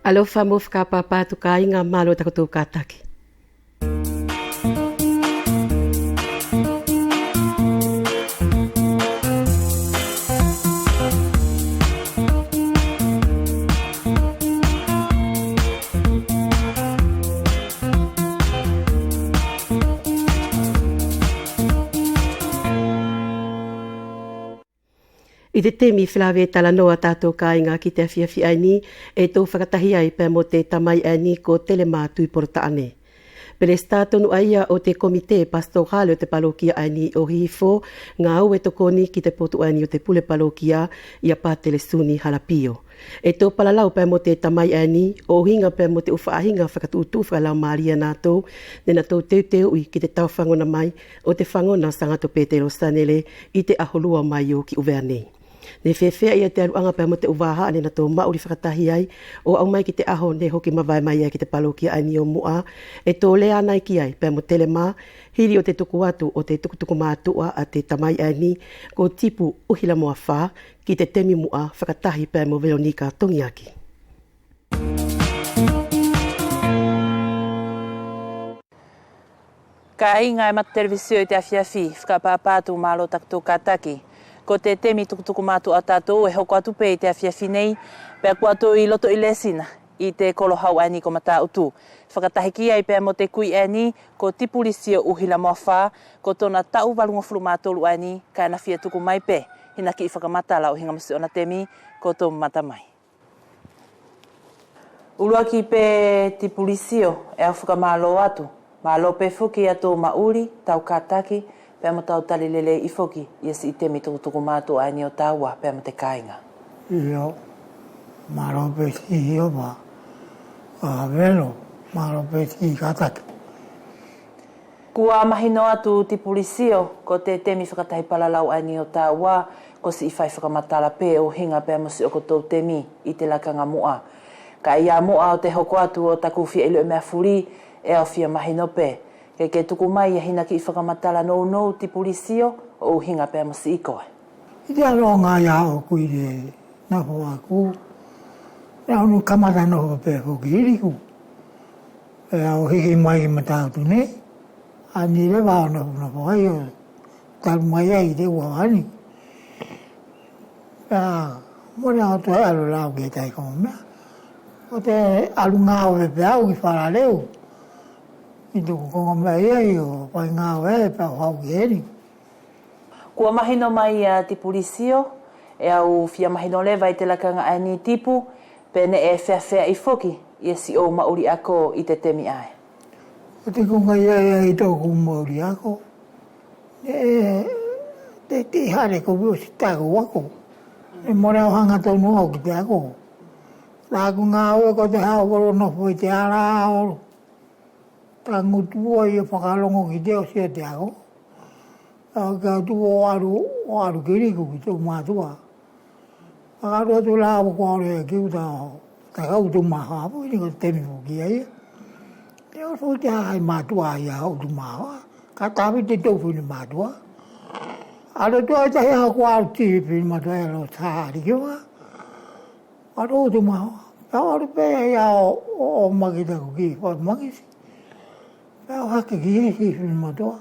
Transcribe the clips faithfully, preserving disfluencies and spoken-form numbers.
Alofa mo fakapapatu kaiga, malo takotou kataki. ʻI te temi felave talanoa tatou kaiga ki te afiafi ʻaeni, ʻe tou fakatahi ai pea mo te tamai ʻaeni ko Telema Tuʻipolotaʻane. Pelesita tonu ʻaia ʻo te komite pastorale ʻo te palokia ʻaeni ʻo Hihifo, gaue tokoni ki te potu ʻaeni ʻo te pule palokia ia Patele Suni Halapio. ʻE tou palalau pea mo te tamai ʻaeni ʻo ʻuhiga pea mo te ʻu faʻahiga fakatuʻutuʻu fakalaumalie ʻa natou, neʻe natou teuteuʻi ki te tau fagona mai ʻo te fagona Sagato Petelo Sanele ʻi te ʻaho lua mai ʻo ki ʻUvea nei. Neʻe feafeaʻi ia te ʻaluʻaga pea mo te ʻu vahaʻa neʻe natou maʻuli fakatahi ai ʻo aʻu mai ki te ʻaho neʻe hoki mavae mai ai ki te palokia ʻaeni ʻo Muʻa. ʻE tou lea anai ki ai pea mo Telema, hili ʻo te tuku atu ʻo te tukutuku matuʻa ʻa te tamai ʻaeni ko Tipu Uhilamoafa, ki te temi muʻa fakatahi pea mo Velonika Togiaki. Kaiga ʻe mata televisio ʻi te afiafi, fakapapatu, malo takotou kataki. Ko te temi tukutuku matuʻa ʻa tatou ʻe hoko atu pe ʻi te afiafi nei, pea kua tou ʻi loto ʻi Lesina, ʻi te kolo hau ʻaeni ko Mataʻutu. Fakatahi ki ai pea mo te kui ʻaeni ko Tipulisio Uhilamoafa, ko tona taʻu valugafulu ma tolu ʻaeni, kaʻe ina fia tuku mai pe hina kiʻi fakamatala ʻuhiga mo siʻona temi. Ko tou mamata mai. ʻUluaki pe Tipulisio, ʻe au fakamalo atu. Malo pe foki ia tou maʻuli, tau kataki, pea mo tau tali lelei foki ia siʻi temi tukutuku matuʻa ʻaeni ʻo taua pea mo te kaiga. Io, malo pe siʻi ʻova, a, Velo, malo pe siʻi kataki. Kua mahino atu Tipulisio, ko te temi fakatahi palalau ʻaeni ʻo taua, ko siʻi fai fakamatala pe ʻuhiga pea mo siʻo kotou temi ʻi te lakaga muʻa. Kaʻe ia muʻa ʻo te hoko atu ʻo taku fia iloʻi meʻa fuli, ʻe au fia mahino pe. Ke ke tuku mai ia hina kiʻi fakamatala nounou Tipulisio, ʻo ʻuhiga pea mo siʻi koe. ʻI te ʻaluʻaga ia ʻoku ʻi te nofo aku, ʻe au kamata nofo pe foki ʻi Liku. ʻE au hiki mai ki Mataʻutu nei, ʻaeni leva ʻo nofonofo ai ʻo talu mai ai te ʻu ʻaho ʻaeni. Pea mole au toe alu la au ki te ʻu meʻa. Ko te alu gaue pe au ki Falaleu. ʻI tuku koga mai ai ʻo fai gaue ai pea au haʻu ki heni. Kua mahino mai ia Tipulisio, ʻe au fia mahino leva ʻi te lakaga ʻaeni Tipu, pe neʻe feafeaʻi foki ia siʻou maʻuli ako ʻi te temi ʻae. Ko te koga ia ʻi toku maʻuli ako, neʻe teitei hale kovi ʻosi taku ako. Neʻe mole au haga tonu au ki te ako. Taku gaue ko te haʻu olo nofo ʻi te ala olo. Tagutu ʻo ia fakalogo ki te ʻosi ʻo te ako. Au ka tuʻu ʻo alu, ʻo alu ki Liku ki tou matuʻa. Fakaʻalu atu la au ko alu ki uta, takau tou mahoa, ʻapo ʻi ko te temi foki ia. Te ʻosi ʻo te hahaʻi matuʻa ia ʻo tou mahoa. Ka taviti tou fini matuʻa. Alu atu ai tahi au ko alu tili fini matuʻa ia lo sa ali ki ua. Alu tou mahoa. Pea alu pe ia ʻo, ʻo, ʻo maki taku kiʻi fai magisi. Pea au hake ki hisi fini matuʻa.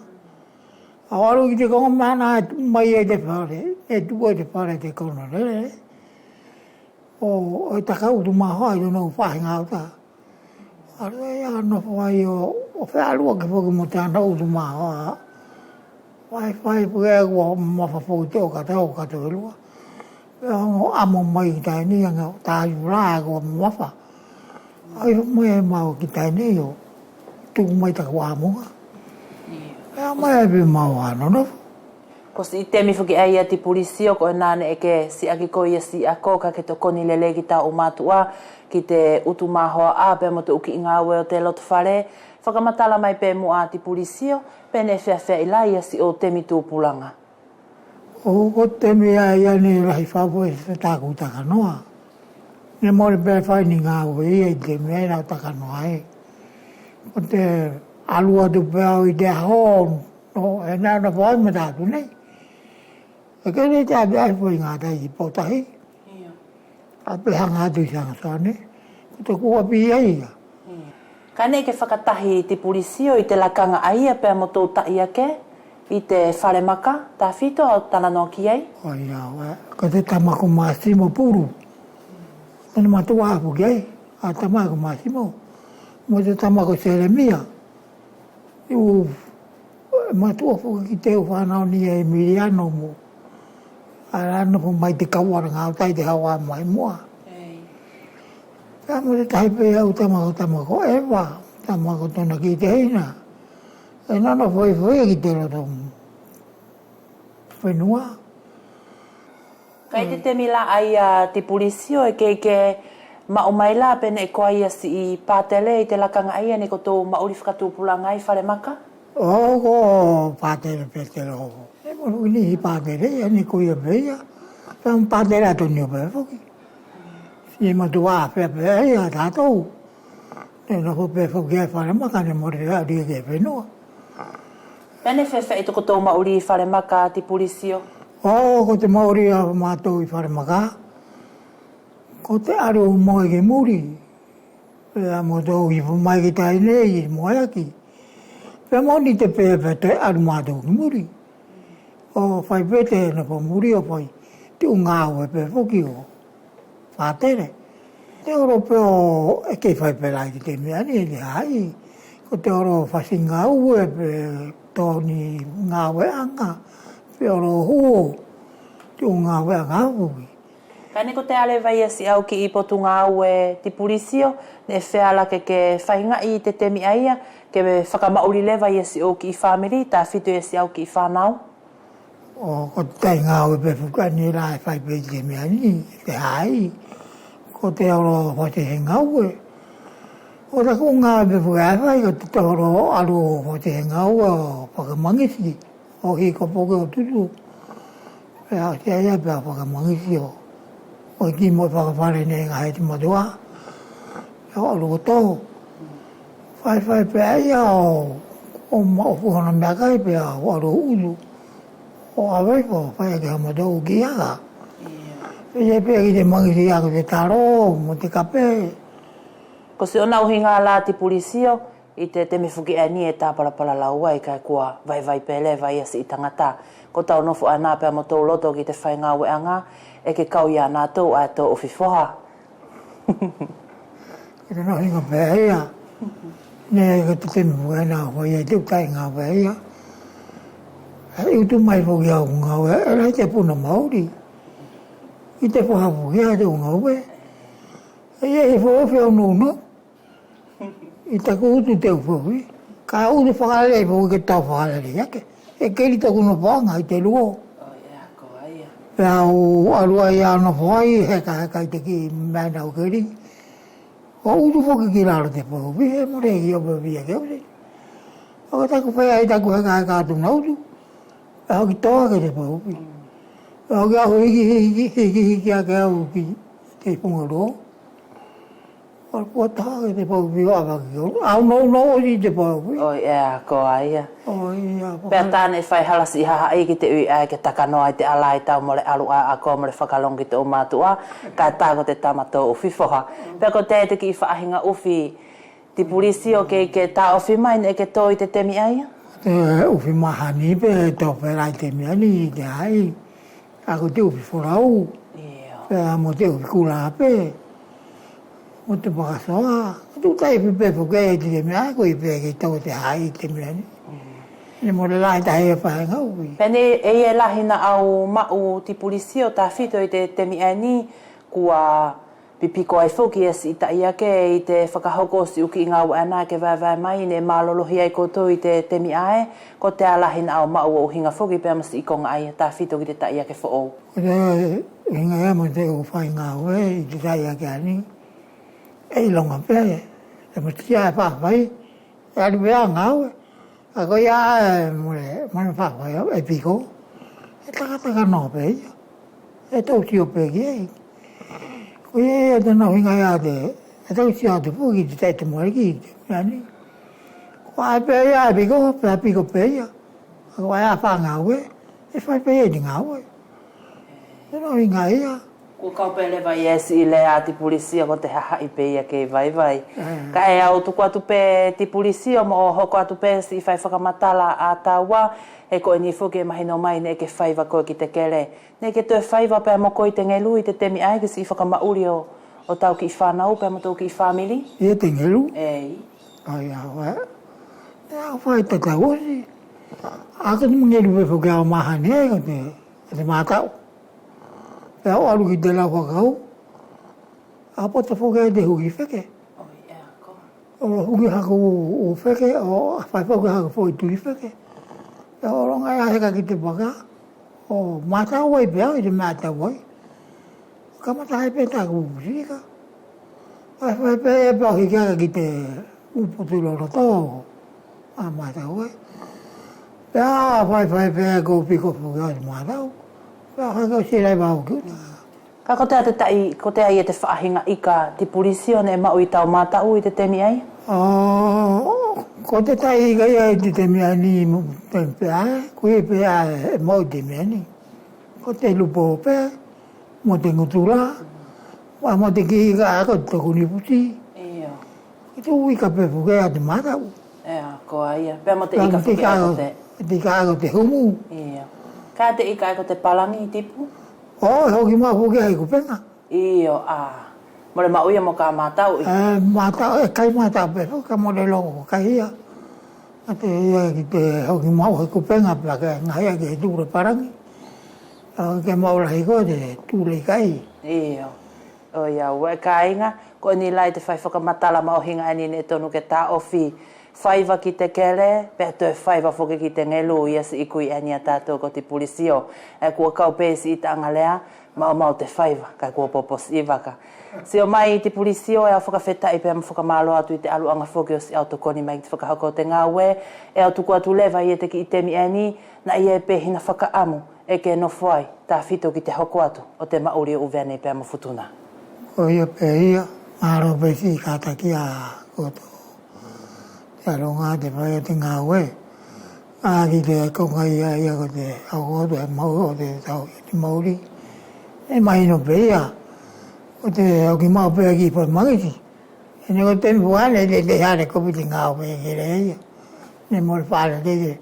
Au alu ki te koga mana ʻe tuʻu mai ai te fale, ʻe tuʻu ai te fale te kono lele. ʻO, ʻo takau tou mahoa ʻi tona faʻahiga uta. Alu ia nofo ai ʻo, ʻo fealuʻaki foki mo tana tou mahoa. Fai, fai, fai, ʻua mamafa foki te ʻoka tau, ʻoka tau e lua. Pea ʻo amo mai ki taʻi nei, ʻaga ʻo tahi la ʻua mamafa. ʻAi mai mau ki taʻi nei ʻo tuku mai taku ʻamoga. Pea mai pe mau ʻa nonofo. Ko siʻi temi foki ʻaia Tipulisio, ko ʻena neʻe ke siʻaki koe ia siʻi ako kaʻe ke tokoni lelei ki tau matuʻa, ki te utu mahoa ʻa pea mo te ʻu kiʻi gaue ʻo te lotofale. Fakamatala mai pe muʻa Tipulisio, pe neʻe feafeaʻi la ia siʻou temi tupulaga. ʻO ko te temi ʻaia neʻe lahi fau foki taku takanoa. Neʻe mole pe fai ni gaue ia ʻi te temi ʻaia lau takanoa ʻe. Ko te alu atu pe au ʻi te aho, no, ʻe nana fai Mataʻutu nei. ʻE ke neʻe te ʻapi ai foki gata ʻi Potahi. Ia. ʻApe haga atu ʻi Sagasoane. Ko te kua pia ia. Kaʻe neʻe ke fakatahi Tipulisio ʻi te lakaga ʻaia pea mo tou taʻiake ʻi te falemaka, tafito ʻo talanoa ki ai. ʻO ia, ʻe, ko te tama ko Masimo Pulu. Tana matuʻa foki ai, ʻa tama ko Masimo. Mo te tama ko Selemia. ʻE ʻu matuʻa foki ki te ʻu fanau ni ʻa Emiliano mo. ʻAla nofo mai te kau ʻalaga ʻo tai te hawa mai mua. Pea mo te tahi pe ʻu tama ko, tama ko Eva, tama ko tona ki te hina. ʻE nana foʻi foʻi ki te loto fenua. Kaʻe ʻi te temi la ʻaia Tipulisio ʻe kei ke maʻu mai la pe neʻe ko ia siʻi patele ʻi te lakaga ʻaia neʻe ko tou maʻuli fakatupulaga ʻi falemaka? ʻO, ko patele Petelo. ʻE mo foki ni patele ia neʻe ko ia pe ia. Pea mo patele Atonio pe foki. Siʻi matuʻa feafeaʻi ia tatou. Neʻe nofo pe foki ia ʻi falemaka neʻe mole ʻalu ia ki he fenua. Pea neʻe feafeaʻi tokotou maʻuli ʻi falemaka Tipulisio? ʻO, ko te maʻuli ʻa matou ʻi falemaka. Ko te ʻalu moe ki muli. Pea mo tou ifo mai ki tahi nei, moeaki. Pea mo ni te pe, pe te ʻalu matou ki muli. ʻO fai pe te nofo muli ʻo fai. Te ʻu gaue pe foki ʻo patele. Te olo pe ʻo ʻe kei fai pe la ʻi te temi ʻaeni ʻe te hahaʻi. Ko te olo fasi gaue pe toni gaueʻaga. Pe olo huo. Te ʻu gaueʻaga foki. Kaʻe neʻe ko te ʻalu leva ia siʻau kiʻi potu gaue Tipulisio, neʻe feala ke ke faigaʻi ʻi te temi ʻaia, ke fakamaʻuli leva ia siʻou kiʻi famili, tafito ia siʻau kiʻi fanau. ʻO, ko te tai gaue pe foki ʻaeni la ʻe fai pe ʻi te temi ʻaeni, ʻe te hahaʻi. Ko te olo fasi he gaue. ʻO taku gaue pe foki ʻae ʻe fai, ko te olo ʻalu fasi he gaue ʻo fakamagisi. ʻO hiko foki ʻo tutu. Pea ʻosi ia pea fakamagisi ʻo. ʻO hiki mo fakafale neʻe gahe te matuʻa. Pea ʻalu ʻo toho. Faifai pe ia ʻo, ʻo maʻu foki hona meʻakai pea ʻalu ʻo utu. ʻO ʻave ʻo fai ake ha mataʻu ki aka. Pea ia pea ki te magisi ʻaku te talo mo te kape. Ko siʻona ʻuhiga la Tipulisio, ʻi te temi foki ʻaeni ʻe tapalapala lau ai kaʻe kua vaivai pe leva ia siʻi tagata. Ko tau nofo ʻaena pea mo tou loto ki te fai gaueʻaga, ʻe ke kau ia natou ʻae tou ʻofi foha. Ko te ʻuhiga pe ia. Neʻe ko te temi foki ʻaena ʻo fai ai te ʻu tai gaue ia. ʻE utu mai foki au gaue, ʻe lahi te puna maʻuli. ʻI te foha foki ia te ʻu gaue. ʻE ia ʻi fofi au nounou. ʻI taku utu te ʻu fofi. Kaʻe utu fakalelei foki ke tau fakalelei ake. ʻE keli taku nofoʻaga ʻi te luo. Pea au alu ai au nofo ai hekaheka ʻi te kiʻi meʻa neʻe au keli. ʻO utu foki ki lalo te fofi, he mole ʻi ʻo fofi ake au te. ʻO taku fai ai taku hekaheka atu na utu. Pea hoki toa ake te fofi. Pea hoki au hiki, hiki, hiki, hiki ake au ki te ipuga luo. Kua taha ke te pau vio ʻavaki au. Au nounou ʻosi te pau vio. ʻOi, ʻe, koa ia. ʻOi, ia, pea tā neʻe fai hala siʻi hahaʻi ki te ui ʻae ke takanoa ʻi te ʻala ʻi tau mole alu ʻae ʻa koa mole fakalogo ki te ʻu matuʻa, kaʻe tā ko te tama tou ʻufi foha. Pea ko te ʻai te kiʻi faʻahiga ʻufi, Tipulisio, ke, ke taʻofi mai neʻe ke tō ʻi te temi ʻaia? Te ʻufi mahani pe tō pe la ʻi te temi ʻaeni, ʻi te hahaʻi. ʻA ko te ʻufi folau. Pea mo te ʻufi kula pe. Mo te pakasoa. Ko te ʻu tai pe pe foki ʻi te temi ʻae ko ʻi pe ke tau te hahaʻi ʻi te temi ʻaeni. Neʻe mole la ʻi tahi ʻe faʻahiga ʻufi. Pea neʻe ʻe ʻi ai lahi naʻau maʻu Tipulisio tafito ʻi te temi ʻaeni kua pipiko ai foki ia siʻi taʻiake ʻi te fakahoko ʻo siʻi ʻu kiʻi gāue ʻaena ke vaevae mai neʻe malolohi ai koutou ʻi te temi ʻae, ko te ʻalahi naʻau maʻu ʻo ʻuhiga foki pea mo siʻi koga ʻaia tafito ki te taʻiake foʻou. Ko te ʻuhiga ia mo te ʻu fai gāue ʻi te taʻiake ʻaeni. ʻE iloga pe, te mutiʻa ʻe fafai, ʻe alu pe ʻa gāue. ʻA ko ia ʻe mole, mole fafai au, ʻe piko. ʻE takataka noa pe ia. ʻE tau sio pe ki ai. Ko ia ia te ʻuhiga ia te, ʻe tau sio atu foki te tai te mole ki te meʻa ni. Ko ʻae pe ia ʻe piko, pea piko pe ia. ʻA ko ʻae ʻa fagāue, ʻe fai pe ia te gāue. Te ʻuhiga ia. Kua kau pe leva ia e siʻi lea a Tipulisio ko te hahaʻi pe ia kei vaivai. Kaʻe au tuku atu pe Tipulisio mo hoko atu pe siʻi fai fakamatala a taua, he ko ʻeni foki ʻe mahino mai neʻe ke faiva koe ki te kele. Neʻe ke toe faiva pea mo koe ʻi te gelu ʻi te temi ʻae ki siʻi fakamaʻuli ʻo, ʻo tau kiʻi fanau pea mo tou kiʻi famili? Ia te gelu? Ei. Ai, au, e. Neʻe au fai tatau ʻosi. Ako te gelu pe foki au mahani ai ko te, ko te mataʻu. Pea au alu ki te lau fakahau. Au poto foki ai te huki feke. ʻO huki haku ʻu feke, ʻo fai foki haku foʻi tui feke. Pea ʻologa ia heka ki te paka. ʻO mataʻu ai pea ʻi te meʻa tau ai. Kamata ai pe taku pusika. Fai fai pe pea hiki ake ki te ʻu potu loloto. ʻA mataʻu ai. Pea fai fai pe ko piko foki ai mataʻu. Pea hake ʻosi lai vau ki uta. Kaʻe kotea te taʻi, kotea ia te faʻahiga ika Tipulisio neʻe maʻu ʻi tau mataʻu ʻi te temi ʻaia? ʻO, ko te taʻi ika ia ʻi te temi ʻaeni mo te pea, ko ia pea ʻe maʻu ʻi te temi ʻaeni. Ko te lupo pe, mo te gutula, mo te kiʻi ika ko te tokoni puti. Io. Ko te ʻu ika pe foki ʻa te mataʻu. Ea, koia. Pea mo te ika foki ʻae ko te, te ika ʻae ko te humu. Io. Kaʻe te ika ʻae ko te palagi Tipu? ʻO, ʻe hoki maʻu foki ai kupega. Io, ʻa. Mole maʻu ia mo ka mataʻu ʻi. ʻE, mataʻu, ʻe kai mataʻu pe foki, kaʻe mole logo ko kai ia. ʻA te ia ki te hoki maʻu he kupega pea ke gahi ia ki he tule palagi. ʻA, ke maʻu lahi ko te tule ika. Io. ʻOia, ʻe kāiga, ko ʻeni la ʻi te fai fakamatala maʻuhiga ʻaeni neʻe tonu ke taʻofi faiva ki te kele, pea toe faiva foki ki te gelu ia siʻi kui ʻaeni ʻa tatou ko Tipulisio. ʻE kua kau pe siʻi taʻaga lea, maumau te faiva, kaʻe kua popo siʻi vaka. Sio mai Tipulisio, ʻe au fakafetaʻi pea mo fakamalo atu ʻi te aluʻaga foki ʻo siʻau tokoni mai ki te fakahoko ʻo te gaue, ʻe au tuku atu leva ia te kiʻi temi ʻaeni, naʻi ʻi ai pe hina fakaʻamu ʻe ke nofo ai, tafito ki te hoko atu ʻo te maʻuli ʻo ʻUvea nei pea mo Futuna. Koia pe ia, malo pe siʻi kataki ʻa kotou. Te ʻaluʻaga te fai ʻo te gaue. ʻA ki te koga ia, ia ko te hoko atu ʻe maʻu ʻo te tau ʻi te maʻuli. ʻE mahino pe ia, ko te hoki maʻu pe ki fai magisi. Neʻe ko te temi fua neʻe te, te hale ko piti gaue pe kele ia. Neʻe mole fale te, te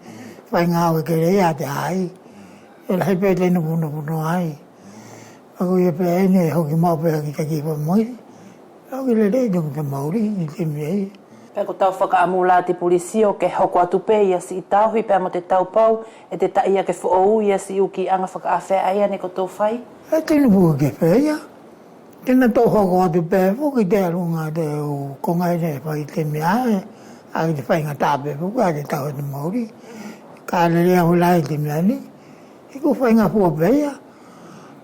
fai gaue kele ia te ai. ʻE lahi pe te nupunupuna ai. Ako ia pe ʻaeni ʻe hoki maʻu pe ki taki fai magisi. Hoki lelei te maʻuli ʻi te temi ʻaia. Pea ko tau fakaʻamu la Tipulisio ke hoko atu pe ia siʻi tauhi pea mo te taupau ʻe te taʻiake foʻou ia siʻi ʻu kiʻi aga fakaʻafeaʻi ʻaia neʻe kotou fai. ʻE te nuku ke fai ia. Te natou hoko atu pe foki te ʻaluʻaga te ʻu koga ʻaeni ʻe fai te meʻa ʻae, ʻa te faigataʻa pe foki ʻa te tauhi ʻa te maʻuli. Kaʻe lelei ʻae ʻo la ʻi te meʻa nei, ʻe kua faigafua pe ia.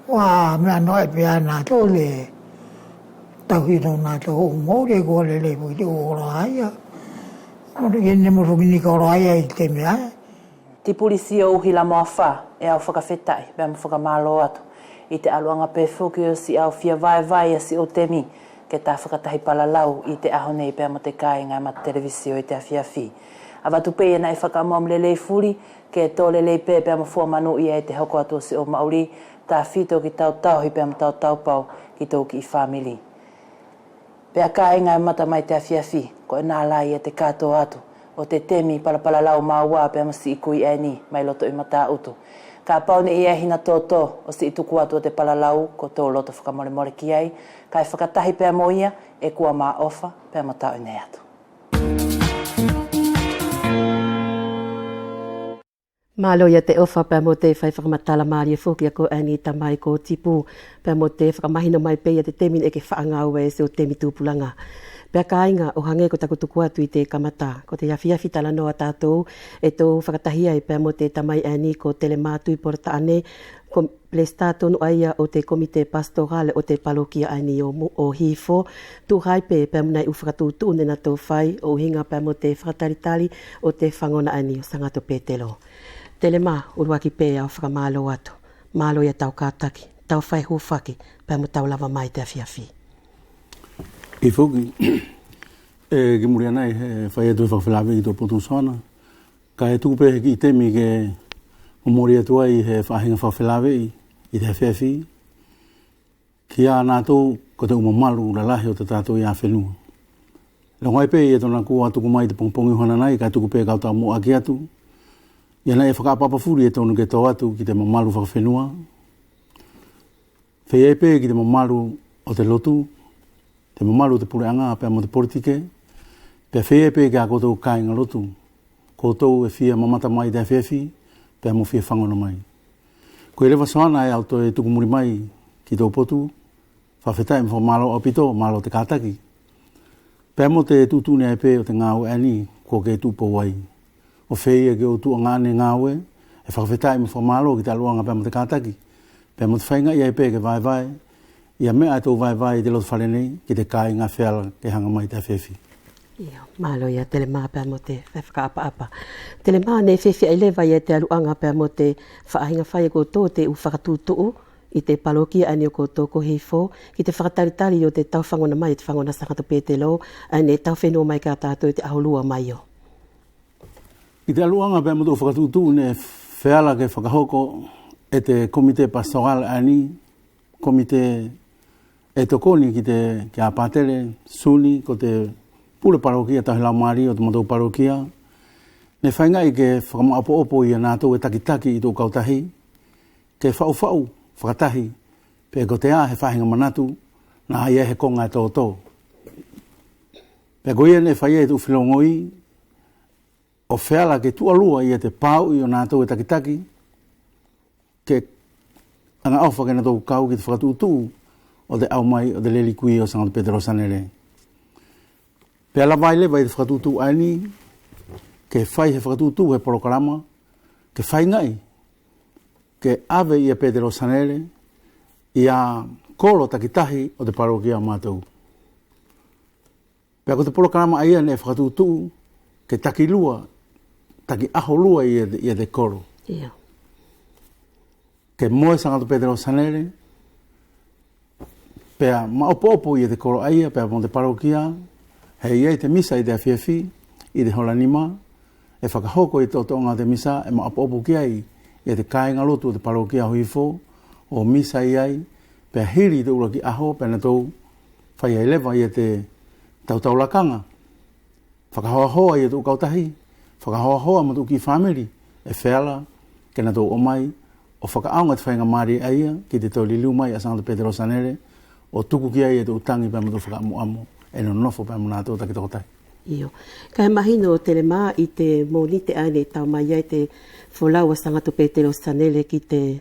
ʻUa meʻa noa pe ʻa natou te tauhi ʻo natou ʻu maʻuli, ʻe kua lelei foki te ʻu koloa ia. Mo te kene mo foki ni koloa ia ʻi te meʻa ʻae. Tipulisio Uhila Moafa, ʻe au fakafetaʻi pea mo fakamalo atu ʻi te ʻaluʻaga pe foki ʻo siʻau fia vaevae ia siʻou temi ke ta fakatahi palalau ʻi te ʻaho nei pea mo te kāiga ʻe mata televisio ʻi te afiafi. Avatu pe ia naʻi fakaʻamuʻamu lelei fuli ke to lelei pe pea mo fua manuʻia ʻi te hoko atu ʻo siʻou maʻuli, tafito ki tau tauhi pea mo tau taupau ki tou kiʻi famili. Pea kāiga ʻe mata mai te afiafi, ko ʻena la ia te katoa atu ʻo te temi palalau maua pea mo siʻi kui ʻaeni mai loto ʻi Matāʻutu. Kapau neʻe ʻi ai hina toto ʻo siʻi tuku atu ʻo te palalau, ko tou loto fakamolemole ki ai, kaʻe fakatahi pea mo ia, ʻe kua ma ʻofa pea mo tau ʻi henei atu. Malo ia te ʻofa pea mo te fai fakamatala malie foki ʻa ko ʻaeni tamai ko Tipu, pea mo te fakamahino mai pe ia te temi neʻe ke faʻa gaue siʻo temi tupulaga. Pea kāiga, ʻohage ko taku tuku atu ʻi te kamata, ko te afiafi talanoa ʻa tatou ʻe tou fakatahi ai pea mo te tamai ʻaeni ko Telema Tuʻipolotaʻane, ko pelesita tonu ʻaia ʻo te komite pastorale ʻo te palokia ʻaeni ʻo Hifo, tuʻu hai pe pea mo nai ʻu fakatuʻutuʻu neʻe natou fai ʻo ʻuhiga pea mo te fakatalitali ʻo te fagona ʻaeni ʻo Sagato Petelo. Telema, ʻuluaki pe au fakamalo atu. Malo ia tau kataki, tau fai hufaki pea mo tau lava mai te afiafi. ʻIo foki, ʻe ki muli anai he fai atu he fakafelaveʻi ki tou potu sona. Kaʻe tuku pe he kiʻi temi ke momoli atu ai he faʻahiga fakafelaveʻi ʻi te afiafi. kia natou ko te ʻu mamalu lalahi ʻo te tatou ia fenua. Logo ai pe ia tona kua tuku mai ʻi te pogipogi ʻuhiga ʻanai, kaʻe tuku pe kau taumuʻa ake atu. Ia naʻi fakaʻapaʻapa fuli ʻe tonu ke to atu ki te mamalu fakafenua. Feia pe ki te mamalu ʻo te lotu, te mamalu ʻo te puleʻaga pea mo te politike, pea feia pe kia koutou kaiga lotu, koutou ʻe fia mamata mai ʻi te afiafi, pea mo fia fagona mai. Koia leva Soana ʻe au toe tuku muli mai ki tou potu, fakafetaʻi mo fakamalo ʻaupito, malo te kataki. Pea mo te tuʻutuʻuni ai pe ʻo te gaue ʻaeni kua ke tuʻu pou ai. ʻO feia ke ʻo tuʻuaga ʻaeni gaue, ʻe fakafetaʻi mo fakamalo ki te ʻaluʻaga pea mo te kataki. Pea mo te faigaʻi ai pe ke vaevae ia meʻa ʻe tou vaevae ʻi te loto fale nei ki te kaiga feala ke haga mai ʻi te afiafi. Io, malo ia Telema pea mo te fakaʻapaʻapa. Telema, neʻe feafeaʻi leva ia te ʻaluʻaga pea mo te faʻahiga fai e koutou te ʻu fakatuʻutuʻu ʻi te palokia ʻaeni ʻo koutou ko Hihifo, ki te fakatalitali ʻo te tau fagona mai ʻo te fagona Sagato Petelo, ʻaeni ʻe tau fenua mai kia tatou ʻi te ʻaho lua ʻo Maio. ʻI te ʻaluʻaga pea mo te ʻu fakatuʻutuʻu neʻe feala ke fakahoko e te komite pastoral ʻaeni, komite ʻe tokoni ki te, kia Patele Suni, ko te pule palokia tauhi laumalie ʻo tomatou palokia. Neʻe faigaʻi ke fakamaopoopo ia natou ʻe takitaki ʻi te ʻu kautahi, ke faʻufaʻu fakatahi pe kotea ʻa he faʻahiga manatu naʻa ʻi ai he koga ʻe toto. Pea koia neʻe fai ai te ʻu felogoi ʻo feala ke tuʻa lua ia te pauʻi ʻo natou ʻe takitaki, ke agaʻofa ke natou kau ki te fakatuʻutuʻu ʻo te ʻaumai ʻo te lelikui ʻo Sagato Petelo Sanele. Pea lava ai leva ʻi te fakatuʻutuʻu ʻaeni ke fai he fakatuʻutuʻu he polokalama ke faigaʻi ke ʻave ia Petelo Sanele ia kolo takitahi ʻo te palokia ʻo matou. Pea ko te polokalama ʻaia neʻe fakatuʻutuʻu ke taki lua, taki ʻaho lua ia te, ia te kolo. Ia. Ke moe Sagato Petelo Sanele, pea maopoopo ia te kolo ʻaia pea mo te palokia, he ʻe ʻi ai te misa ʻi te afiafi ʻi te hola nima, ʻe fakahoko ia te toʻotoʻoga ʻo te misa, ʻe maopoopo ki ai ia te kaiga lotu ʻo te palokia ʻo Hihifo, ʻo misa ai, pea hili te ʻuluaki ʻaho pea natou fai ai leva ia te tautaulakaga. Fakahoahoa ia te ʻu kautahi, fakahoahoa mo te ʻu kiʻi famili ʻe feala ke natou ʻomai ʻo fakaʻaoga te faigamalie ʻaia ki te toe liliu mai ʻa Sagato Petelo Sanele, ʻo tuku ki ai ia te ʻu tagi pea mo te ʻu fakaʻamuʻamu ʻe nonofo pea mo natou takitokotahi. Io. Kaʻe mahino Telema, ʻi te Monite ʻaeni ʻe tau mai ai te folau ʻa Sagato Petelo Sanele ki te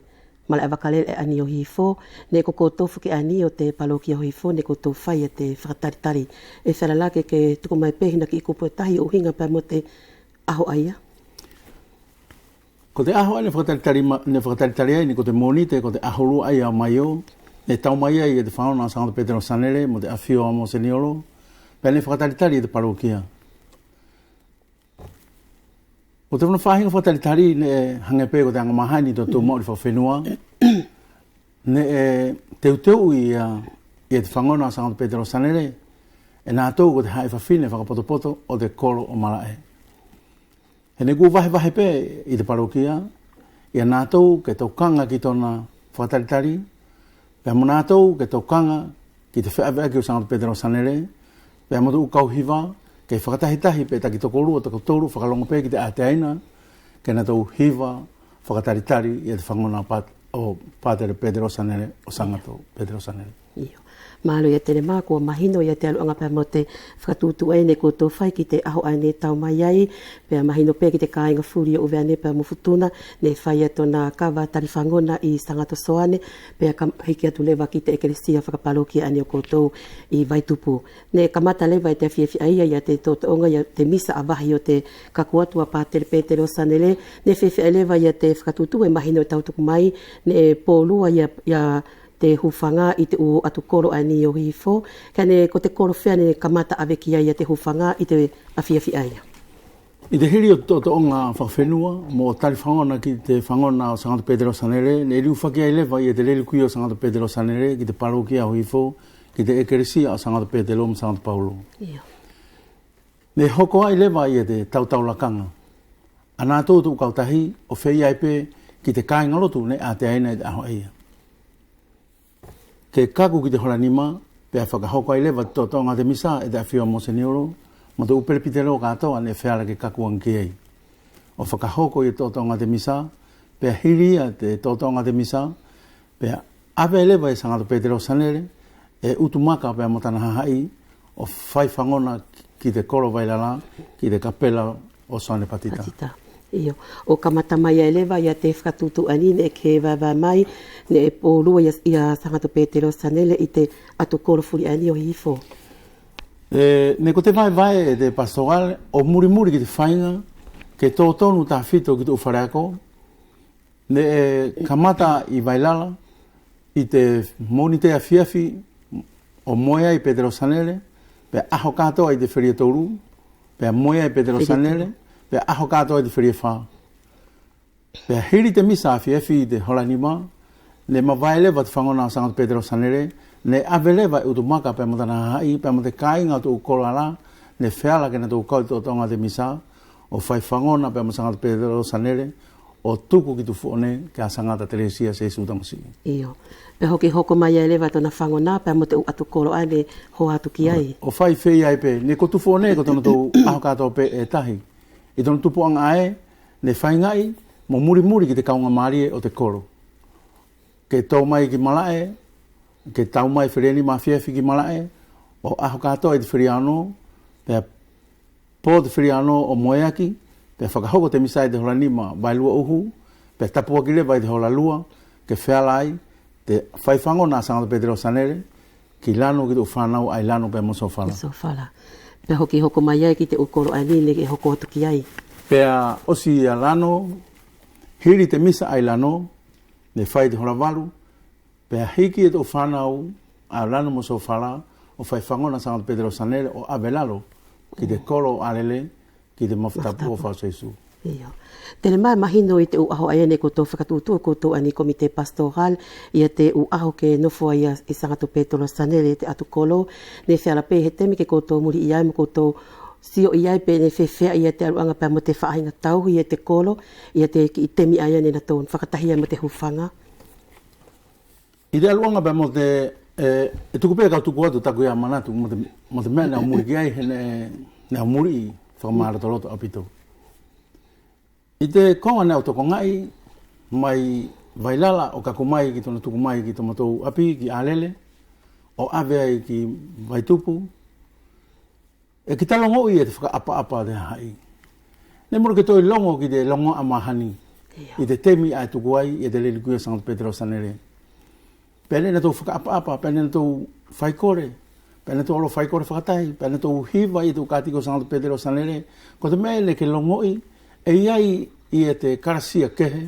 malaʻe vakalele ʻaeni ʻo Hihifo, neʻe ko koutou foki ʻaeni ʻo te palokia ʻo Hihifo neʻe koutou fai ia te fakatalitali. ʻE feala la ke ke tuku mai pe hina kiʻi kupu ʻe tahi ʻo ʻuhiga pea mo te ʻaho ʻaia? Ko te ʻaho ʻaia neʻe fakatalitali ma-, neʻe fakatalitali ai neʻe ko te Monite, ko te ʻaho lua ʻaia ʻo Maio, neʻe tau mai ai ia te fagona ʻo Sagato Petelo Sanele mo te ʻafio ʻa Moseniolo, pea neʻe fakatalitali ia te palokia. Ko te fana faʻahiga fakatalitali neʻe hage pe ko te aga mahani ʻi totatou maʻuli fakafenua, neʻe teuteuʻi ia, ia te fagona ʻo Sagato Petelo Sanele e natou ko te haʻi fafine fakapotopoto ʻo te kolo ʻo Malaʻe. He neʻe kua vahevahe pe ʻi te palokia ia natou ke tokaga ki tona fakatalitali, pea mo natou ke tokaga ki te feʻaveʻaki ʻo Sagato Petelo Sanele, pea mo te ʻu kau hiva, ke fakatahitahi pe taki tokolua, tokotolu, fakalogo pe ki te ʻateaina, ke natou hiva fakatalitali ia te fagona ʻo Pat-, ʻo Patele Petelo Sanele, ʻo Sagato Petelo Sanele. Io. Malo ia Telema, kua mahino ia te ʻaluʻaga pea mo te fakatuʻutuʻu ʻaeni neʻe koutou fai ki te ʻaho ʻaeni ʻe tau mai ai, pea mahino pe ki te kaiga fuli ʻo ʻUvea nei pea mo Futuna, neʻe fai ia tona kava tali fagona ʻi Sagato Soane, pea ka hiki atu leva ki te ʻekelesia fakapalokia ʻaeni ʻo koutou ʻi Vaitupu. Neʻe kamata leva ʻi te afiafi ʻaia ia te toʻotoʻoga ia te misa ʻavahi ʻo te kaku atu ʻa Patele Petelo Sanele, neʻe feafeaʻi leva ia te fakatuʻutuʻu? ʻE mahino ʻe tau tuku mai neʻe polua ia, ia te hufaga ʻi te ʻu ʻatu kolo ʻaeni ʻo Hihifo, kaʻe neʻe ko te kolo fea neʻe kamata ʻave ki ai ia te hufaga ʻi te afiafi ʻaia? ʻI te hili ʻo te toʻotoʻoga fakafenua mo tali fagona ki te fagona ʻo Sagato Petelo Sanele, neʻe liufaki ai leva ia te lelikui ʻo Sagato Petelo Sanele ki te palokia ʻo Hihifo, ki te ʻekelesia ʻo Sagato Petelo mo Sagato Paulo. Io. Neʻe hoko ai leva ia te tautaulakaga ʻa natou te ʻu kautahi ʻo feia ai pe ki te kaiga lotu neʻe ʻateaina ʻi te ʻaho ʻaia. te kaku ki te hola nima, pea fakahoko ai leva te toʻotoʻoga ʻo te misa e te ʻafio ʻa Moseniolo mo te ʻu pelepitelo katoa neʻe feala ke kaku age ki ai. ʻO fakahoko ia te toʻotoʻoga ʻo te misa, pea hili ia te toʻotoʻoga ʻo te misa, pea ʻave leva e Sagato Petelo Sanele ʻe Utumaka pea mo tana hahaʻi ʻo fai fagona ki te kolo Vailala, ki te kapela ʻo Soane Patita. Patita. Io. ʻO kamata mai ai leva ia te fakatuʻutuʻu ʻaeni neʻe ke vaevae mai, neʻe polua ia, ia Sagato Petelo Sanele ʻi te ʻatu kolo fuli ʻaeni ʻo Hihifo. E, neʻe ko te vaevae e te pastoral ʻo mulimuli ki te faiga ke totonu tafito ki te ʻu faleako, neʻe kamata ʻi Vailala ʻi te Monite afiafi ʻo moe ai Petelo Sanele, pea ʻaho katoa ʻi te felia tolu, pea moe ai Petelo Sanele, pea ʻaho katoa ʻi te felia fa. Pea hili te misa afiafi ʻi te hola nima, neʻe mavae leva te fagona ʻo Sagato Petelo Sanele, neʻe ʻave leva e Utumaka pea mo tana hahaʻi, pea mo te kaiga ʻo te ʻu kolo ʻaia, neʻe feala ke natou kau ʻi te toʻotoʻoga ʻo te misa, ʻo fai fagona pea mo Sagato Petelo Sanele, ʻo tuku ki Tufuʻone kia Sagata Telesia Sesu Tamasiʻi. Io. Pea hoki hoko mai ai leva tona fagona pea mo te ʻu ʻatu kolo ʻae neʻe hoa atu ki ai. ʻO fai feia ai pe, neʻe ko Tufuʻone ko tonatou ʻaho katoa pe ʻe tahi. ʻI tona tupuʻaga ʻae, neʻe faigaʻi mo mulimuli ki te kaugamalie ʻo te kolo. Ke tou mai ki Malaʻe, ke tau mai felia nima afiafi ki Malaʻe, ʻo ʻaho katoa ʻi te felia ono, pea po te felia ono ʻo moeaki, pea fakahoko te misa ʻi te hola nima vaelua uhu, pea tapuaki leva ʻi te hola lua, ke feala ai te fai fagona ʻa Sagato Petelo Sanele ki Lano ki te ʻu fanau ʻae ʻi Lano pea mo Sofala. Sofala. Pea hoki hoko mai ai ki te ʻu kolo ʻaeni neʻe ke hoko atu ki ai. Pea ʻosi ia Lano, hili te misa ʻae ʻi Lano, neʻe fai te hola valu, pea hiki e te ʻu fanau ʻa Lano mo Sofala ʻo fai fagona Sagato Petelo Sanele ʻo ʻave lalo ki te kolo ʻo Alele ki te mafu tapu ʻofa ʻo Sesu. Io. Telema, mahino ʻi te ʻu ʻaho ʻaia neʻe kotou fakatuʻutuʻu kotou ʻaeni komite pastoral ia te ʻu ʻaho ke nofo ai ia ʻi Sagato Petelo Sanele te ʻatu kolo, neʻe feala pe he temi ke kotou muliʻi ai mo kotou sioʻi ai pe neʻe feafeaʻi ia te ʻaluʻaga pea mo te faʻahiga tauhi ia te kolo ia te kiʻi temi ʻaia neʻe natou fakatahi ai mo te hufaga. ʻI te ʻaluʻaga pea mo te, e, ʻe tuku pe kau tuku atu taku ia manatu mo te, mo te meʻa neʻe au muli ki ai he neʻe, neʻe au muliʻi fakamalotoloto ʻaupito. ʻI te koga neʻe au tokagaʻi mai Vailala ʻo kaku mai ki tona tuku mai ki tomatou ʻapi ki Alele, ʻo ʻave ai ki Vaitupu, ʻe kita logoʻi ia te fakaʻapaʻapa ʻo te hahaʻi. Neʻe mole ke toe logo ki te logoʻa mahani. Ia. ʻI te temi ʻae ʻe tuku ai ia te lelikia ʻo Sagato Petelo Sanele. Pea neʻe natou fakaʻapaʻapa, pea neʻe natou faikole, pea neʻe natou olo faikole fakatahi, pea neʻe natou hiva ia te ʻu katiko ʻo Sagato Petelo Sanele. Ko te meʻa neʻe ke logoʻi, ʻe ʻi ai ia te kalasia kehe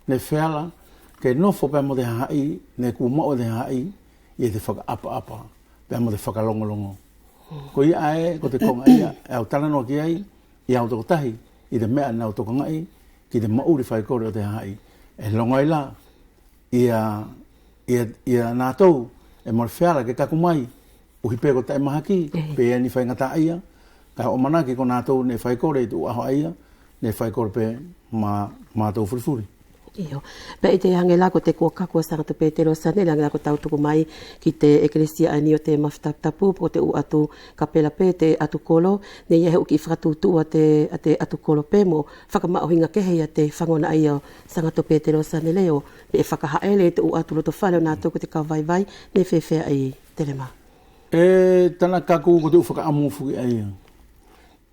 neʻe feala ke nofo pea mo te hahaʻi, neʻe kua maʻu e te hahaʻi ia te fakaʻapaʻapa pea mo te fakalogologo. Koia ʻae ko te koga ʻaia ʻe au talanoa ki ai ia au tokotahi ʻi te meʻa neʻe au tokagaʻi ki te maʻuli faikole ʻo te hahaʻi. ʻE logo ai la ia, ia, ia natou ʻe mole feala ke kaku mai, ʻuhi pe ko te taʻi mahaki, pea ʻi ai ni faigataʻaʻia, kaʻe au ʻamanaki ko natou neʻe faikole ʻi te ʻu ʻaho ʻaia neʻe faikole pe ma, matou fulifuli. Io. Pea ʻi te hage la ko te kua kaku ʻa Sagato Petelo Sanele, hage la ko tau tuku mai ki te ʻekelesia ʻaeni ʻo te mafu taputapu, pe ko te ʻu ʻatu kapela pe te ʻatu kolo, neʻe ʻi ai he ʻu kiʻi fakatuʻutuʻu ʻa te, ʻa te ʻatu kolo pe mo fakamaʻuhiga kehe ia te fagona ʻaia ʻo Sagato Petelo Sanele ʻo peʻe fakahaʻele te ʻu ʻatu loto fale ʻo natou ko te kau vaivai, neʻe feafeaʻi Telema. ʻE tana kaku ko te ʻu fakaʻamu foki ʻaia.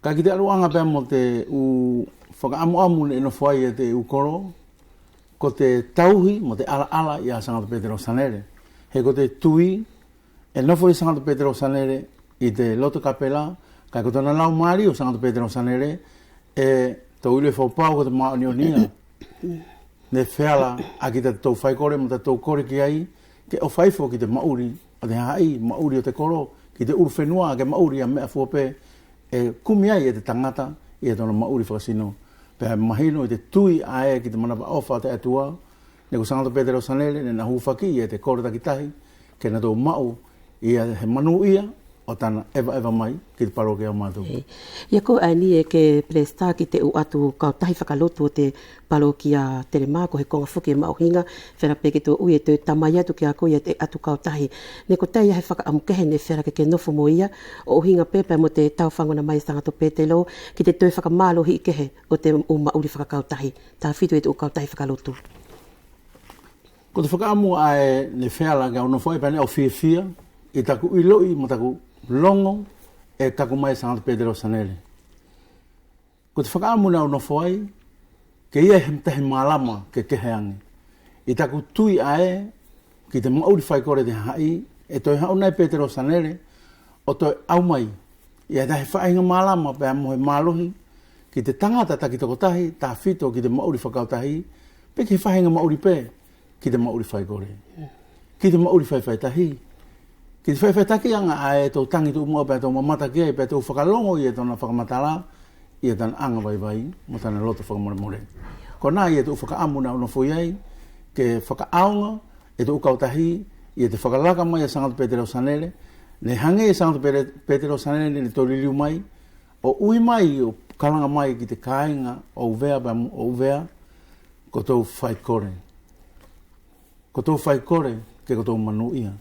Kaʻe ki te ʻaluʻaga pea mo te ʻu fakaʻamuʻamu neʻe nofo ai ia te ʻu kolo, ko te tauhi mo te ʻalaʻala ia Sagato Petelo Sanele. He ko te tui, ʻe nofo ia Sagato Petelo Sanele ʻi te loto kapela, kaʻe ko tona lau malie ʻo Sagato Petelo Sanele, ʻe tou iloʻi fakapapau ko te maʻoniʻoni ia. Neʻe feala ʻaki tatou faikole mo tatou kole ki ai, ke ʻofa ifo ki te maʻuli ʻo te hahaʻi, maʻuli ʻo te kolo, ki te ulufenua, ke maʻuli ia meʻa fua pe ʻe kumi ai e te tagata ia tona maʻuli fakasino. Pea mahino ʻi te tui ʻae ki te manavaʻofa ʻo te ʻAtua, neʻe ko Sagato Petelo Sanele neʻe na hufaki ia te kolo takitahi, ke natou maʻu ia he manuʻia, ʻo tana ʻevaʻeva mai ki te palokia ʻo matou. Ia ko ʻaeni ʻe ke pelesita ki te ʻu ʻatu kautahi fakalotu ʻo te palokia Telema, ko he koga foki ʻe maʻuhiga, feala pe ke toe ui ʻe toe tamai atu kia koe ia te ʻatu kautahi. Neʻe kotea ia he fakaʻamu kehe neʻe feala ke ke nofo mo ia, ʻo ʻuhiga pe pea mo te tau fagona mai Sagato Petelo, ki te toe fakamalohiʻi kehe ʻo te ʻu maʻuli fakakautahi, tafito ia te ʻu kautahi fakalotu. Ko te fakaʻamu ʻae neʻe feala ke au nofo ai pea neʻe au fiafia ʻi taku iloʻi mo taku logo ʻe kaku mai Sagato Petelo Sanele. Ko te fakaʻamu neʻe au nofo ai ke ʻi ai he tahi malama kehekehe age ʻi taku tui ʻae ki te maʻuli faikole ʻa te hahaʻi, ʻe toe haʻu anai Petelo Sanele ʻo toe ʻaumai ia tahi faʻahiga malama pea mo he malohi ki te tagata takitokotahi, tafito ki te maʻuli fakakautahi, pe ki he faʻahiga maʻuli pe ki te maʻuli faikole, ki te maʻuli faifaitahi, ki te faifaitākiʻaga ʻae ʻe tou tagi tuʻumaʻu pea tou mamata ki ai pea tou fakalogo ia tona fakamatala, ia tana agavaivai mo tana loto fakamolemole. Ko ʻena ia te ʻu fakaʻamu neʻe au nofo ai ke fakaʻaoga e te ʻu kautahi ia te fakalaka mai ʻa Sagato Petelo Sanele, neʻe hage ia Sagato Pete-, Petelo Sanele neʻe toe liliu mai ʻo ui mai ʻo kalaga mai ki te kaiga ʻo ʻUvea pea mo ʻUvea, ko tou faikole, ko tou faikole ke ko tou manuʻia.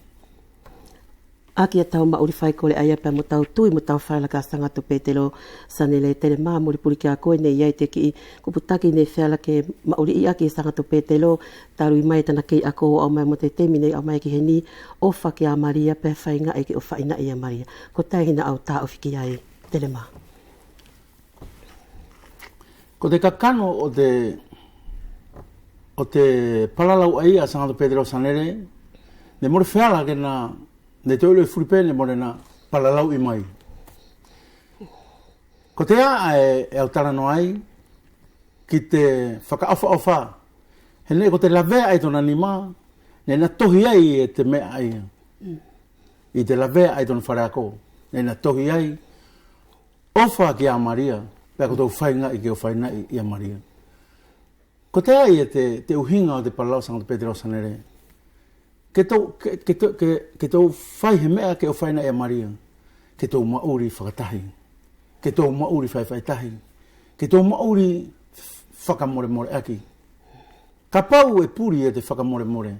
ʻAki ia tau maʻuli faikole ʻaia pea mo tau tui mo tau falala kia Sagato Petelo Sanele. Telema, muli puli kia koe, neʻe ʻi ai te kiʻi kupu taki neʻe feala ke maʻuliʻi ʻaki Sagato Petelo talu ʻi mai tana kei ako ʻo ʻaumai mo te temi neʻe ʻaumai ki heni, ʻofa kia Malia pea faigaʻi ke ʻo faʻinaʻi ia Malia. Kotea ʻi ʻau taʻofi ki ai, Telema? Ko te kakano ʻo te, ʻo te palalau ʻaia ʻa Sagato Petelo Sanele, neʻe mole feala ke na, neʻe toe iloʻi fuli pe neʻe mole na palalauʻi mai. Ko te ʻae ʻe au talanoa ai ki te fakaʻofaʻofa, he neʻe ko te lavea ʻaia ʻi tona nima neʻe na tohi ai e te meʻa ʻaia. ʻI te lavea ʻaia ʻi tona faleako neʻe na tohi ai, ʻofa kia Malia pea ko tou faigaʻi ke ʻo fainaʻi ia Malia. Kotea ia te, te ʻuhiga ʻo te palalau ʻa Sagato Petelo Sanele? Ke tou, ke, ke tou, ke, ke tou fai he meʻa ke ʻo fainaʻi ia Malia, ke tou maʻuli fakatahi, ke tou maʻuli faifaitahi, ke tou maʻuli f-, fakamolemoleʻaki. Kapau ʻe puli ia te fakamolemole,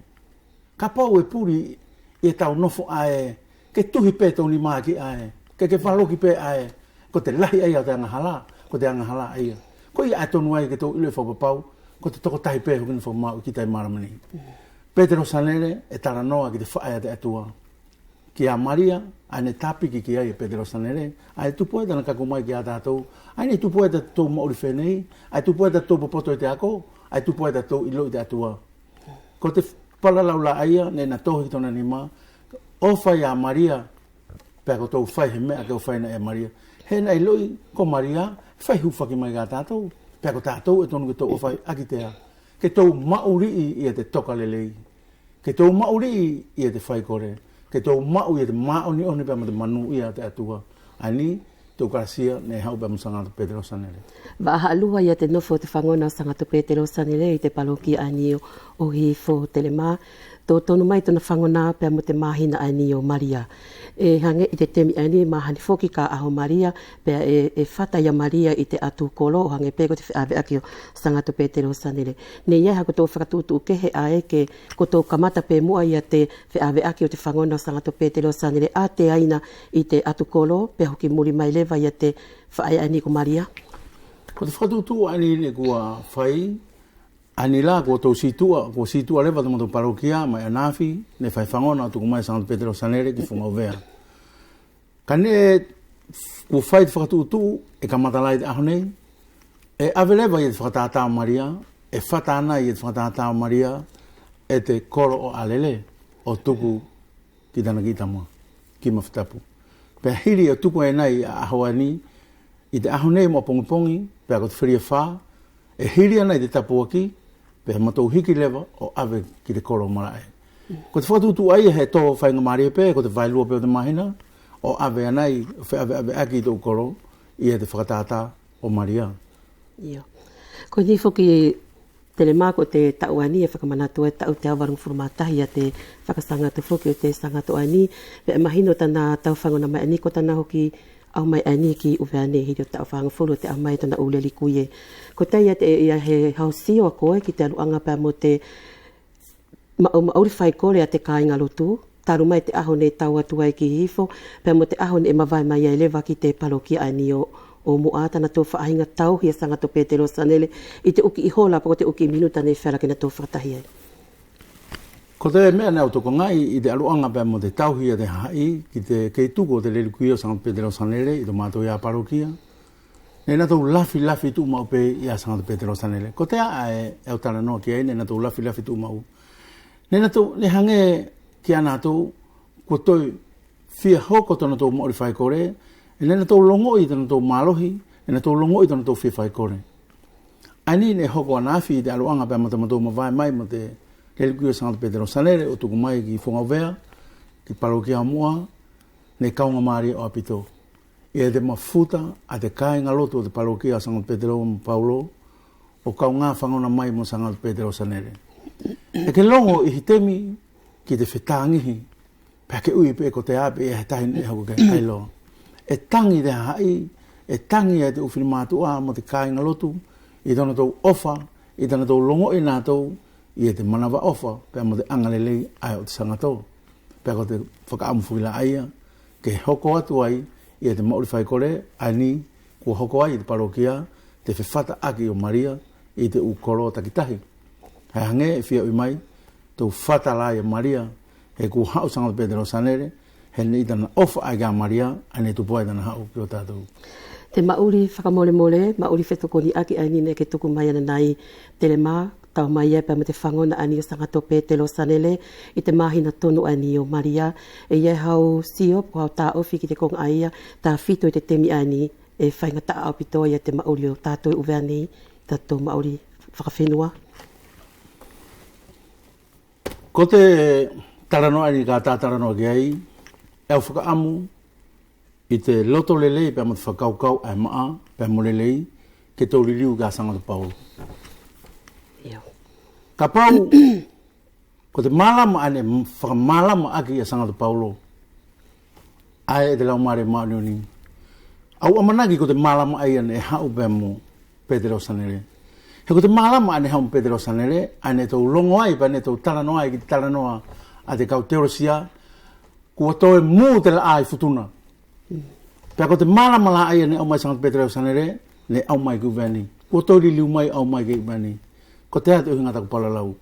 kapau ʻe puli ia tau nofo ʻae ke tuhi pe tou nima ki ʻae, ke, ke valoki pe ʻae, ko te lahi ʻaia ʻo te agahala, ko te agahala ʻaia. Koia ʻae ʻe tonu ai ke tou iloʻi fakapapau ko te tokotahi pe hoki neʻe fakamaʻu ʻi te ʻu malama nei. Petelo Sanele ʻe talanoa ki te faʻe ʻa te ʻAtua, kia Malia, ʻae neʻe tapiki ki ai e Petelo Sanele, ʻae ʻe tupu ai tana kaku mai kia tatou, ʻae neʻe tupu ai tatou maʻuli feneʻi, ʻae ʻe tupu ai tatou popoto ʻi te ako, ʻae ʻe tupu ai tatou iloʻi te ʻAtua. Ko te palalau la ʻaia neʻe na tohi ki tona nima, ʻofa ia Malia, pea ko tou fai he meʻa ke ʻo fainaʻi ia Malia. He neʻe iloʻi ko Malia ʻe fai hufaki mai kia tatou, pea ko tatou ʻe tonu ke tou ʻofa ʻaki te ʻa, ke tou maʻuliʻi ia te tokalelei, ke tou maʻuliʻi ia te faikole, ke tou maʻu ia te maʻoniʻoni pea mo te manuʻia ʻa te ʻAtua. ʻAeni te ʻu kalasia neʻe haʻu pea mo Sagato Petelo Sanele. Vaʻa haʻalua ia te nofo ʻo te fagona ʻo Sagato Petelo Sanele ʻi te palokia ʻaeni ʻo Hihifo, Telema. Totonu mai tona fagona pea mo te mahina ʻaeni ʻo Malia. ʻE hage ʻi te temi ʻaeni mahani foki ka ʻaho Malia, pea ʻe, ʻe fata ia Malia ʻi te ʻatu kolo, ʻo hage pe ko te feʻaveʻaki ʻo Sagato Petelo Sanele. Neʻe ʻi ai hakotou fakatuʻutuʻu kehe ʻae ke kotou kamata pe muʻa ia te feʻaveʻaki ʻo te fagona ʻo Sagato Petelo Sanele ʻa te ʻaina ʻi te ʻatu kolo, pea hoki muli mai leva ia te faʻe ʻaeni ko Malia? Ko te fakatuʻutuʻu ʻaeni neʻe kua fai, ʻaeni la kua tou situʻa, kua situʻa leva tomatou palokia mai ʻanafi, neʻe fai fagona ʻo tuku mai Sagato Petelo Sanele ki Fugaʻuvea. Kaʻe neʻe kua fai te fakatuʻutuʻu ʻe kamata la ʻi te ʻaho nei, ʻe ʻave leva ia te fakatātā ʻo Malia, ʻe fata anai ia te fakatātā ʻo Malia e te kolo ʻo Alele ʻo tuku ki tana kiʻi tama ki Mafutapu. Pea hili ʻe tupu anai ʻa ʻaho ʻaeni, ʻi te ʻaho nei mo ʻapogipogi, pea ko te felia fā, ʻe hili anai te tapuaki, pea matou hiki leva ʻo ʻave ki te kolo ʻo Malaʻe. Ko te fakatuʻutuʻu ʻaia he to faiga malie pe, ko te vaelua pe ʻo te mahina, ʻo ʻave anai, ʻo feʻaveʻaveʻaki ʻi te ʻu kolo ia te fakatātā ʻo Malia. Io. Ko ʻeni foki Telema, ko te taʻu ʻaeni ʻe fakamanatu ai taʻu te avalugafulu ma tahi ia te fakasagato foki ʻo te sagato ʻaeni, pea mahino tana tau fagona mai ʻaeni ko tana hoki ʻaumai ʻaeni ki ʻUvea nei, hili ʻo taʻu fagofulu ʻo te ʻaumai tana ʻu leli kui ʻe. Kotea ia te, ia he hau sio ʻa koe ki te ʻaluʻaga pea mo te maʻu, maʻuli faikole ʻa te kaiga lotu, talu mai te ʻaho neʻe tau atu ai ki Hihifo, pea mo te ʻaho neʻe mavae mai ai leva ki te palokia ʻaeni ʻo, ʻo Muʻa, tana tou faʻahiga tauhi ʻa Sagato Petelo Sanele ʻi te ʻu kiʻi hola, pe ko te ʻu kiʻi minuta neʻe feala ke natou fakatahi ai. Ko te meʻa neʻe au tokagaʻi ʻi te ʻaluʻaga pea mo te tauhi ʻa te hahaʻi ki te kei tuku ʻo te leli kui ʻo Sagato Petelo Sanele ʻi tomatou ia palokia, neʻe natou lafilafi tuʻumaʻu pe ia Sagato Petelo Sanele. Kotea ʻae ʻe au talanoa ki ai, neʻe natou lafilafi tuʻumaʻu. Neʻe natou, neʻe hage kia natou kua toe fia hoko tonatou maʻuli faikole, ʻe neʻe natou logoʻi tonatou malohi, ʻe natou logoʻi tonatou fia faikole. ʻAeni neʻe hoko ʻanafi ʻi te ʻaluʻaga pea mo tomatou mavae mai mo te leli kui ʻo Sagato Petelo Sanele ʻo tuku mai ki Fogaʻuvea, ki palokia Muʻa, neʻe kaugamalie ʻaupito ia te mafuta ʻa te kaiga lotu ʻo te palokia ʻa Sagato Petelo mo Paulo, ʻo kauga fagona mai mo Sagato Petelo Sanele. ʻE ke logo ʻi hitemi ki te fetagihi, pea ke ui pe kotea pe ia he tahi neʻe hoko ke ai loa. ʻE tagi te hahaʻi, ʻe tagi ia te ʻu finematuʻa mo te kaiga lotu ʻi tonatou ʻofa, ʻi tonatou logoʻi natou ia te manavaʻofa pea mo te agalelei ʻae ʻo te sagato. Pea ko te fakaʻamu foki la ʻaia ke hoko atu ai ia te maʻuli faikole ʻaeni kua hoko ai ʻi te palokia, te fefataʻaki ʻo Malia ʻi te ʻu kolo takitahi. He hage ʻe fia ui mai, tou fata la ia Malia, he kua haʻu Sagato Petelo Sanele, he neʻe ʻi tana ʻofa ʻae kia Malia ʻae neʻe tupu ai tana haʻu ki ʻo tatou. Te maʻuli fakamolemole, maʻuli fetokoniʻaki ʻaeni neʻe ke tuku mai ananai, Telema, tau mai ia pea mo te fagona ʻaeni ʻo Sagato Petelo Sanele ʻi te mahina tonu ʻaeni ʻo Malia. ʻE ʻi ai hau sio pe ko hau taʻofi ki te koga ʻaia, tafito ʻi te temi ʻaeni ʻe faigataʻa ʻaupito ia te maʻuli ʻo tatou ʻi ʻUvea nei, tatou maʻuli fakafenua. Ko te talanoa ʻaeni ka ta talanoa ki ai, ʻe au fakaʻamu ʻi te loto lelei pea mo te fakakaukau ʻae maʻa pea mo lelei ke tou liliu kia Sagato Paulo. Io. Kapau ko te malama ʻae neʻe fakamalama ʻaki ia Sagato Paulo ʻae ʻe te Laumālie Maʻoniʻoni, au ʻamanaki ko te malama ʻaia neʻe haʻu pea mo Petelo Sanele. He ko te malama ʻae neʻe haʻu mo Petelo Sanele ʻae neʻe tou logo ai pea neʻe tou talanoa ai ki te talanoa ʻa te kau teolosia, kua toe mu te laʻā ʻi Futuna. Pea ko te malama la ʻaia neʻe ʻaumai Sagato Petelo Sanele, neʻe ʻaumai ki ʻUvea nei. Kua toe liliu mai ʻaumai ki ʻUvea nei. Kotea te ʻuhiga taku palalau?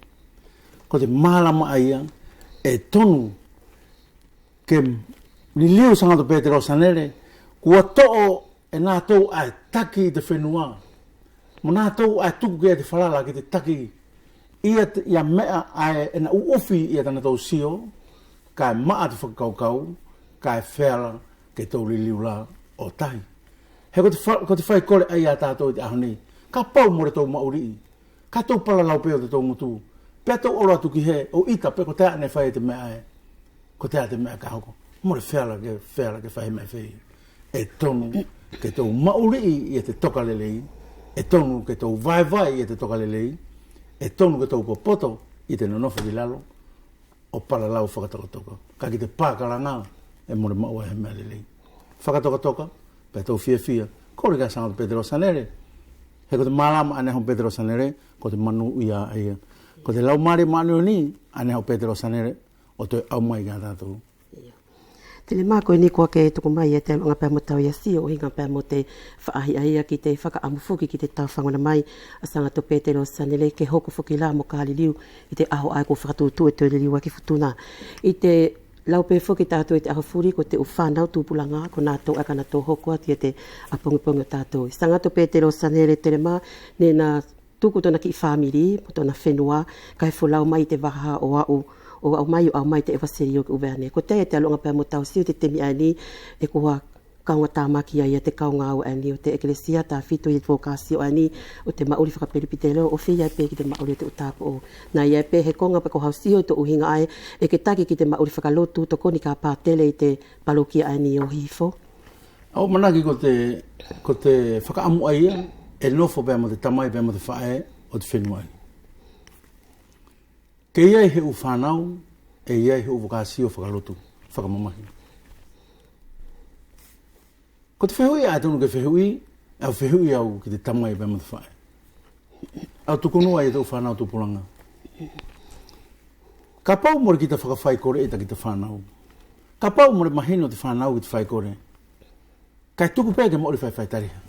Ko te malama ʻaia ʻe tonu ke liliu Sagato Petelo Sanele, kua toʻo e natou ʻae taki ʻi te fenua, mo natou ʻae tuku ki ai te falala ki te taki ia te, ia meʻa ʻae ʻe ina uʻufi ia tanatou sio, kaʻe maʻa te fakakaukau, kaʻe feala ke tou liliu la ʻo tahi. He ko te fa-, ko te faikole ʻaia ʻa tatou ʻi te ʻaho nei, kapau mole tou maʻuliʻi, kaʻe tou palalau pe ʻo te tou gutu, pea tou olo atu ki hē ʻo ʻita pe kotea ʻae neʻe fai e te meʻa ʻae, kotea te meʻa ka hoko. Mole feala ke, feala ke fai he meʻa feia. ʻE tonu ke tou maʻuliʻi ia te tokalelei, ʻe tonu ke tou vaevae ia te tokalelei, ʻe tonu ke tou popoto ʻi te nonofo ki lalo ʻo palalau fakatokatoka. Kaʻe ki te pakalaga ʻe mole maʻu ai he meʻa lelei. Fakatokatoka pea tou fiafia. Kole kia Sagato Petelo Sanele. He ko te malama ʻae neʻe haʻu mo Petelo Sanele, ko te manuʻia ʻaia. Ko te Laumālie Maʻoniʻoni ʻae neʻe haʻu mo Petelo Sanele ʻo toe ʻaumai kia tatou. Io. Telema, ko ʻeni kua ke tuku mai ia te ʻaluʻaga pea mo tau ia sio ʻuhiga pea mo te faʻahi ʻaia ki te fakaʻamu foki ki te tau fagona mai ʻa Sagato Petelo Sanele ke hoko foki la mo ka liliu ʻi te ʻaho ʻae kua fakatuʻutuʻu ʻe toe liliu ai ki Futuna. ʻI te lau pe foki tatou ʻi te ʻaho fuli ko te ʻu fanau tupulaga ko natou ʻae ka natou hoko atu ia te ʻapogipogi ʻo tatou. Sagato Petelo Sanele, Telema, neʻe ina tuku tona kiʻi famili mo tona fenua kaʻe folau mai ʻi te vaha ʻo aʻu, ʻo aʻu mai, ʻo aʻu mai te evaselio ki ʻUvea nei. Kotea ia te ʻaluʻaga pea mo tau sio ʻi te temi ʻaeni ʻe kua kauga tamaki ai ia te kau gaue ʻaeni ʻo te ʻekelesia, tafito ia te vokasio ʻaeni ʻo te maʻuli fakapelepitelo ʻo feia pe ki te maʻuli ʻo te ʻu tapoʻou. Naʻa ʻi ai pe he koga pe ko hau sio ʻi tou ʻuhiga ʻae ʻe ke taki ki te maʻuli fakalotu tokoni ka patele ʻi te palokia ʻaeni ʻo Hihifo? Au ʻamanaki ko te, ko te fakaʻamu ʻaia ʻe nofo pea mo te tamai pea mo te faʻe ʻo te fenua ʻaeni. Ke ʻi ai he ʻu fanau, ʻe ʻi ai he ʻu vokasio fakalotu, fakamamahi. Ko te fehuʻi ʻae ʻe tonu ke fehuʻi, ʻe au fehuʻi au ki te tamai pea mo te faʻe. ʻE au tuku noa ia te ʻu fanau tupulaga. Kapau mole kita fakafaikole ʻi ta kita fanau, kapau mole mahino te fanau ki te faikole, kaʻe tuku pe ke maʻuli faifaitaliha.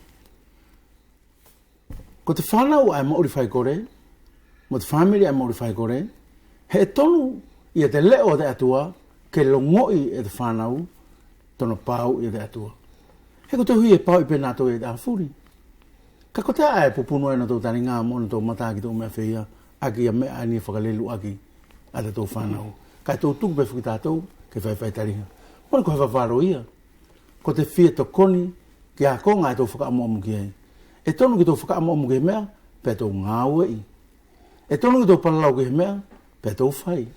Ko te fanau ʻae maʻuli faikole, mo te famili ʻae maʻuli faikole, he ʻe tonu ia te leʻo ʻo te ʻAtua ke logoʻi e te fanau tona pauʻi e te ʻAtua. He ko te ʻuhi ʻe pauʻi pe natou ia ʻi te ʻaho fuli. Kaʻe kotea ʻae ʻe pupunu ai natou taliga mo natou mata ki te ʻu meʻa feia, ʻaki ia meʻa ʻaeni ʻe fakaleluʻaki a tatou fanau, kaʻe tou tuku pe foki tatou ke faifaitaliha. Mole ko he vavalo ia. Ko te fia tokoni ki he koga ʻe tou fakaʻamuʻamu ki ai. ʻE tonu ke tou fakaʻamuʻamu ki he meʻa pea tou gaueʻi. ʻE tonu ke tou palalau ki he meʻa pea tou fai.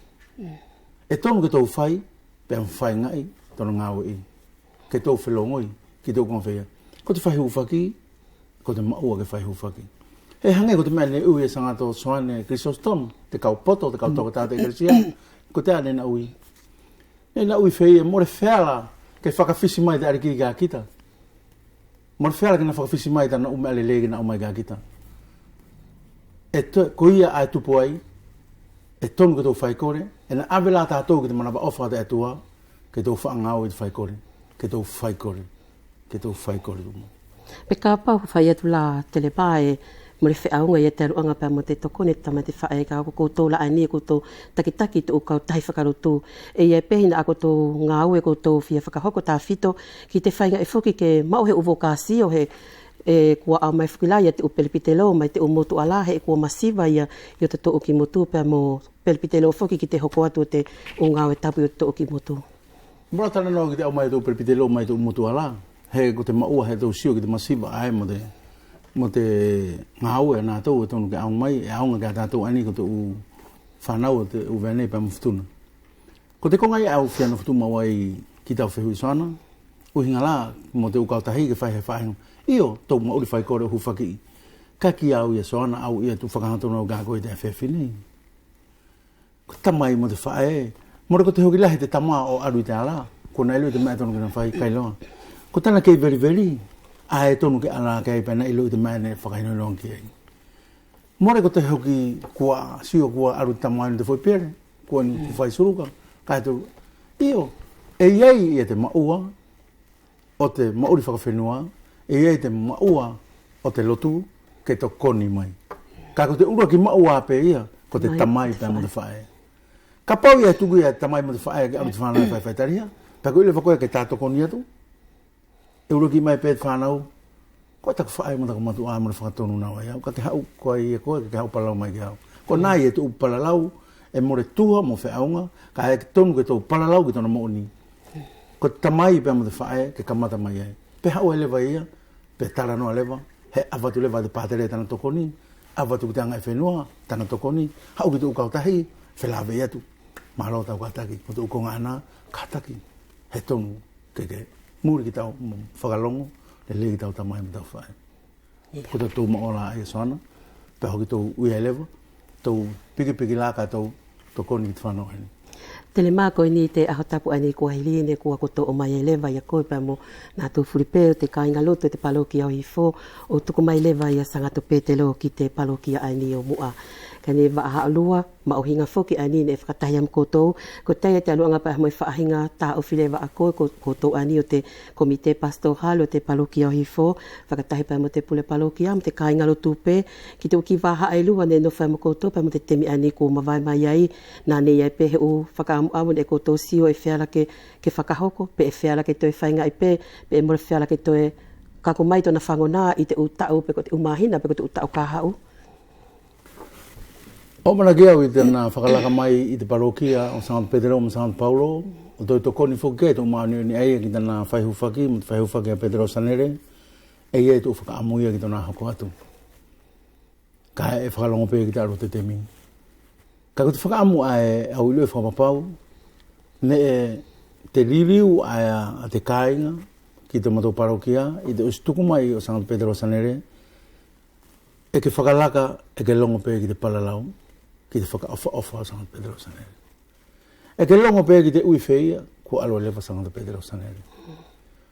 ʻE tonu ke tou fai pea faigaʻi tona gaueʻi. Ke tou felogoi ki te ʻu koga feia. Ko te fai hufaki, ko te maʻua ke fai hufaki. He hage ko te meʻa neʻe ui e Sagato Soane Chrysostom, te kau poto, te kau tokatā ʻo te ʻekelesia, kotea neʻe ina ui? Neʻe ina ui feia, mole feala ke fakafisi mai te ʻAliki kia kita. Mole feala ke ina fakafisi mai tana ʻu meʻa lelei ke ina ʻomai kia kita. ʻE to-, ko ia ʻae ʻe tupu ai, ʻe tonu ke tou faikole, ʻe ina ʻave la tatou ki te manavaʻofa ʻo te ʻAtua, ke tou faʻa gaue ʻi te faikole, ke tou faikole. Ke tou faikole tuʻumaʻu. Pe kapau fai atu la Telema ʻe mole feʻauga ia te aluʻaga pea mo te tokoni e te tamai mo te faʻe, kaʻe ko koutou la ʻaeni ʻe koutou takitaki te ʻu kautahi fakalotu. ʻE ʻi ai pe hina ʻa koutou gaue, koutou fia fakahoko tafito ki te faigaʻi foki ke maʻu he ʻu vokasio he, ʻe kua ʻaumai foki la ia te ʻu pelepitelo mai te ʻu motu ʻala, he kua masiva ia ʻi ʻotatou ʻoki motu pea mo pelepitelo foki ki te hoko atu ʻo te ʻu gaue tapu ʻi ʻotatou ʻoki motu. Mole tala noa ki te ʻaumai ʻo tou pelepitelo mai te ʻu motu ʻala. He ko te maʻua he tou sio ki te masiva ʻae mo te, mo te gaue ʻa natou ʻe tonu ke ʻaumai, ʻe ʻaoga kia tatou ʻaeni ko te ʻu fanau ʻo te ʻUvea nei pea mo Futuna. Ko te koga ia ʻe au fia nofo tuʻumaʻu ai ki tau fehuʻi Soana, ʻuhiga la mo te ʻu kautahi ke fai he faʻahiga. Io, tou maʻuli faikole ʻo hufakiʻi. Kaʻe kia au ia Soana, au ia tuʻu fakahangatonu au kia koe ʻi te afiafi nei. Ko te tamai mo te faʻe, mole ko te hoki lahi te tama ʻo alu ʻi te ala, kua ina iloʻi te meʻa ʻe tonu ke ina fai, kailoa. Ko tana kei veliveli, ʻae ʻe tonu ke ala ki ai pea ina iloʻi te meʻa neʻe fakahinohino ki ai. Mole ko te hoki kua sio kua alu te tama ʻi te foʻi pele, kua ina kua fai suluka, kaʻe tonu. Io, ʻe ʻi ai ia te maʻua ʻo te maʻuli fakafenua, ʻe ʻi ai te maʻua ʻo te lotu ke tokoni mai. Kaʻe ko te ʻuluaki maʻua pe ia, ko te tamai pea mo te faʻe. Kapau ia ʻe tuku ia te tamai mo te faʻe ke alu te fanau ʻo faifaitaliha, pea ko ʻile fakoe ke ta tokoni atu. ʻE ʻuluaki mai pe te fanau, ko taku faʻe mo taku matuʻa mole fakatonu naua ia au, kaʻe ke haʻu koe ia koe, ke haʻu palalau mai kia au. Ko ʻena ia te ʻu palalau ʻe mole tuha mo feʻauga, kaʻe tonu ke tou palalau ki tona moʻoni. Ko te tamai pea mo te faʻe ke kamata mai ai. Pe haʻu ai leva ia, pe talanoa leva, he ʻavatu leva te patele tana tokoni, ʻavatu ki te aga ʻi fenua tana tokoni, haʻu ki te ʻu kautahi, felaveʻi atu. Malo tau kataki, mo te ʻu koga ʻaena, kataki. He tonu ke ke muli ki tau fakalogo lelei ki tau tamai mo tau faʻe. Ko tatou maʻua la ʻaia Soana, pea hoki tou ui ai leva tou pikipiki la ka tou tokoni ki te fanau ʻaeni. Telema, ko ʻeni te ʻaho tapu ʻaeni kua hili neʻe kua kotou ʻomai ai leva ia koe pea mo natou fuli pe ʻo te kaiga lotu ʻo te palokia ʻo Hihifo ʻo tuku mai leva ia Sagato Petelo ki te palokia ʻaeni ʻo Muʻa. Kaʻe neʻe vaʻa haʻalua maʻuhiga foki ʻaeni neʻe fakatahi ai mo koutou. Kotea ia te ʻaluʻaga pea mo e faʻahiga taʻofi leva ʻa koe, ko koutou ʻaeni ʻo te komite pastoral ʻo te palokia ʻo Hihifo, fakatahi pea mo te pule palokia mo te kaiga lotu pe, ki te ʻu kiʻi vahaʻa ʻe lua neʻe nofo ai mo koutou pea mo te temi ʻaeni kua mavae mai ai. Neʻe ʻi ai pe he ʻu fakaʻamuʻamu neʻe koutou sio ʻe feala ke, ke fakahoko, pe ʻe feala ke toe faigaʻi pe, pe ʻe mole feala ke toe kaku mai tona fagona ʻi te ʻu taʻu pe ko te ʻu mahina pe ko te ʻu taʻu ka haʻu? ʻO amanaki au ʻi tana fakalaka mai ʻi te palokia ʻo Sagato Petelo mo Sagato Paulo, ʻo toe tokoni foki ki te ʻu maʻoniʻoni ʻaia ki tana fai hufaki mo te fai hufaki ʻa Petelo Sanele, ʻe ʻi ai te ʻu fakaʻamu ia ki tona hoko atu. Kaʻe fakalogo pe ki te alu ʻo te temi. Kaʻe ko te fakaʻamu ʻae ʻe au iloʻi fakapapau, neʻe te liliu ʻaia ʻa te kaiga ki tomatou palokia ʻi te ʻosi tuku mai ʻo Sagato Petelo Sanele, ʻe ke fakalaka, ʻe ke logo pe ki te palalau. ki te fakaʻofaʻofa ʻo Sagato Petelo Sanele. ʻE ke logo pe ki te ui feia, kua alu leva Sagato Petelo Sanele.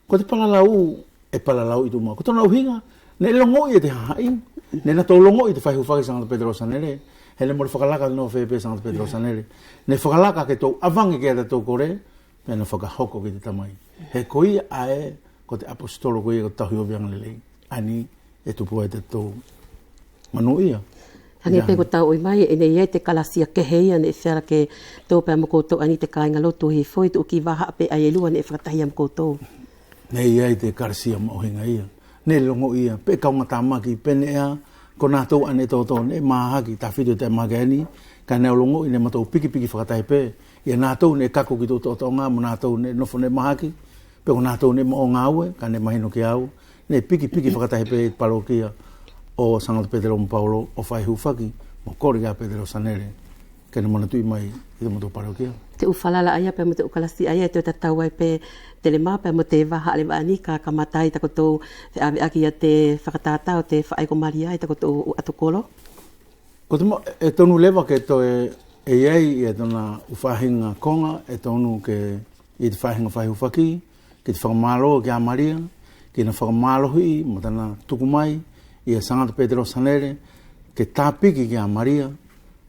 Ko te palalau, ʻe palalau ʻi tuʻumaʻu. Ko tona ʻuhiga, neʻe logoʻi e te hahaʻi, neʻe natou logoʻi te fai hufaki Sagato Petelo Sanele, he neʻe mole fakalaka noa feia pe Sagato Petelo Sanele. Neʻe fakalaka ke tou ʻavage ki ai tatou kole, pea neʻe fakahoko ki te Tamai. He ko ia ʻae, ko te ʻapositolo ko ia ko te tauhi ʻo ʻUvea Agalelei. ʻAeni ʻe tupu ai tatou manuʻia. Hage pe ko tau ui mai, ʻe neʻe ʻi ai te kalasia kehe ia neʻe feala ke tou pea mo koutou ʻaeni te kaiga lotu ʻi Hifo ʻi tuʻu ki vahaʻa pe ʻaia e lua neʻe fakatahi ia mo koutou. Neʻe ʻi ai te kalasia maʻuhiga ia. Neʻe logoʻi ia, pe kaugatāmaki, pe neʻe ʻa, ko natou ʻae neʻe toto, neʻe mahaki, tafito te mahaki ʻaeni, kaʻe neʻe au logoʻi neʻe matou pikipiki fakatahi pe, ia natou neʻe kaku ki te toʻotoʻoga, mo natou neʻe nofo neʻe mahaki, pe ko natou neʻe maʻu gaue, kaʻe neʻe mahino kia au, neʻe pikipiki fakatahi pe ʻi te palokia ʻo Sagato Petelo mo Paulo ʻo fai hufaki mo kole kia Petelo Sanele ke neʻe manatuʻi mai ʻi tomatou palokia. Te ʻu falala ʻaia pea mo te ʻu kalasia ʻaia ʻe toe tatau ai pe Telema pea mo te vahaʻa leva ʻaeni ka kamata ai takotou feʻaveʻaki ia te fakatātā ʻo te faʻe ko Malia ʻi takotou ʻu ʻatu kolo. Ko te mo-, ʻe tonu leva ke toe ʻi ai ia tona ʻu faʻahiga koga, ʻe tonu ke ʻi te faʻahiga fai hufaki, ki te fakamalo kia Malia, ki ʻana fakamalohi mo tana tuku mai ia Sagato Petelo Sanele, ke tapiki kia Malia,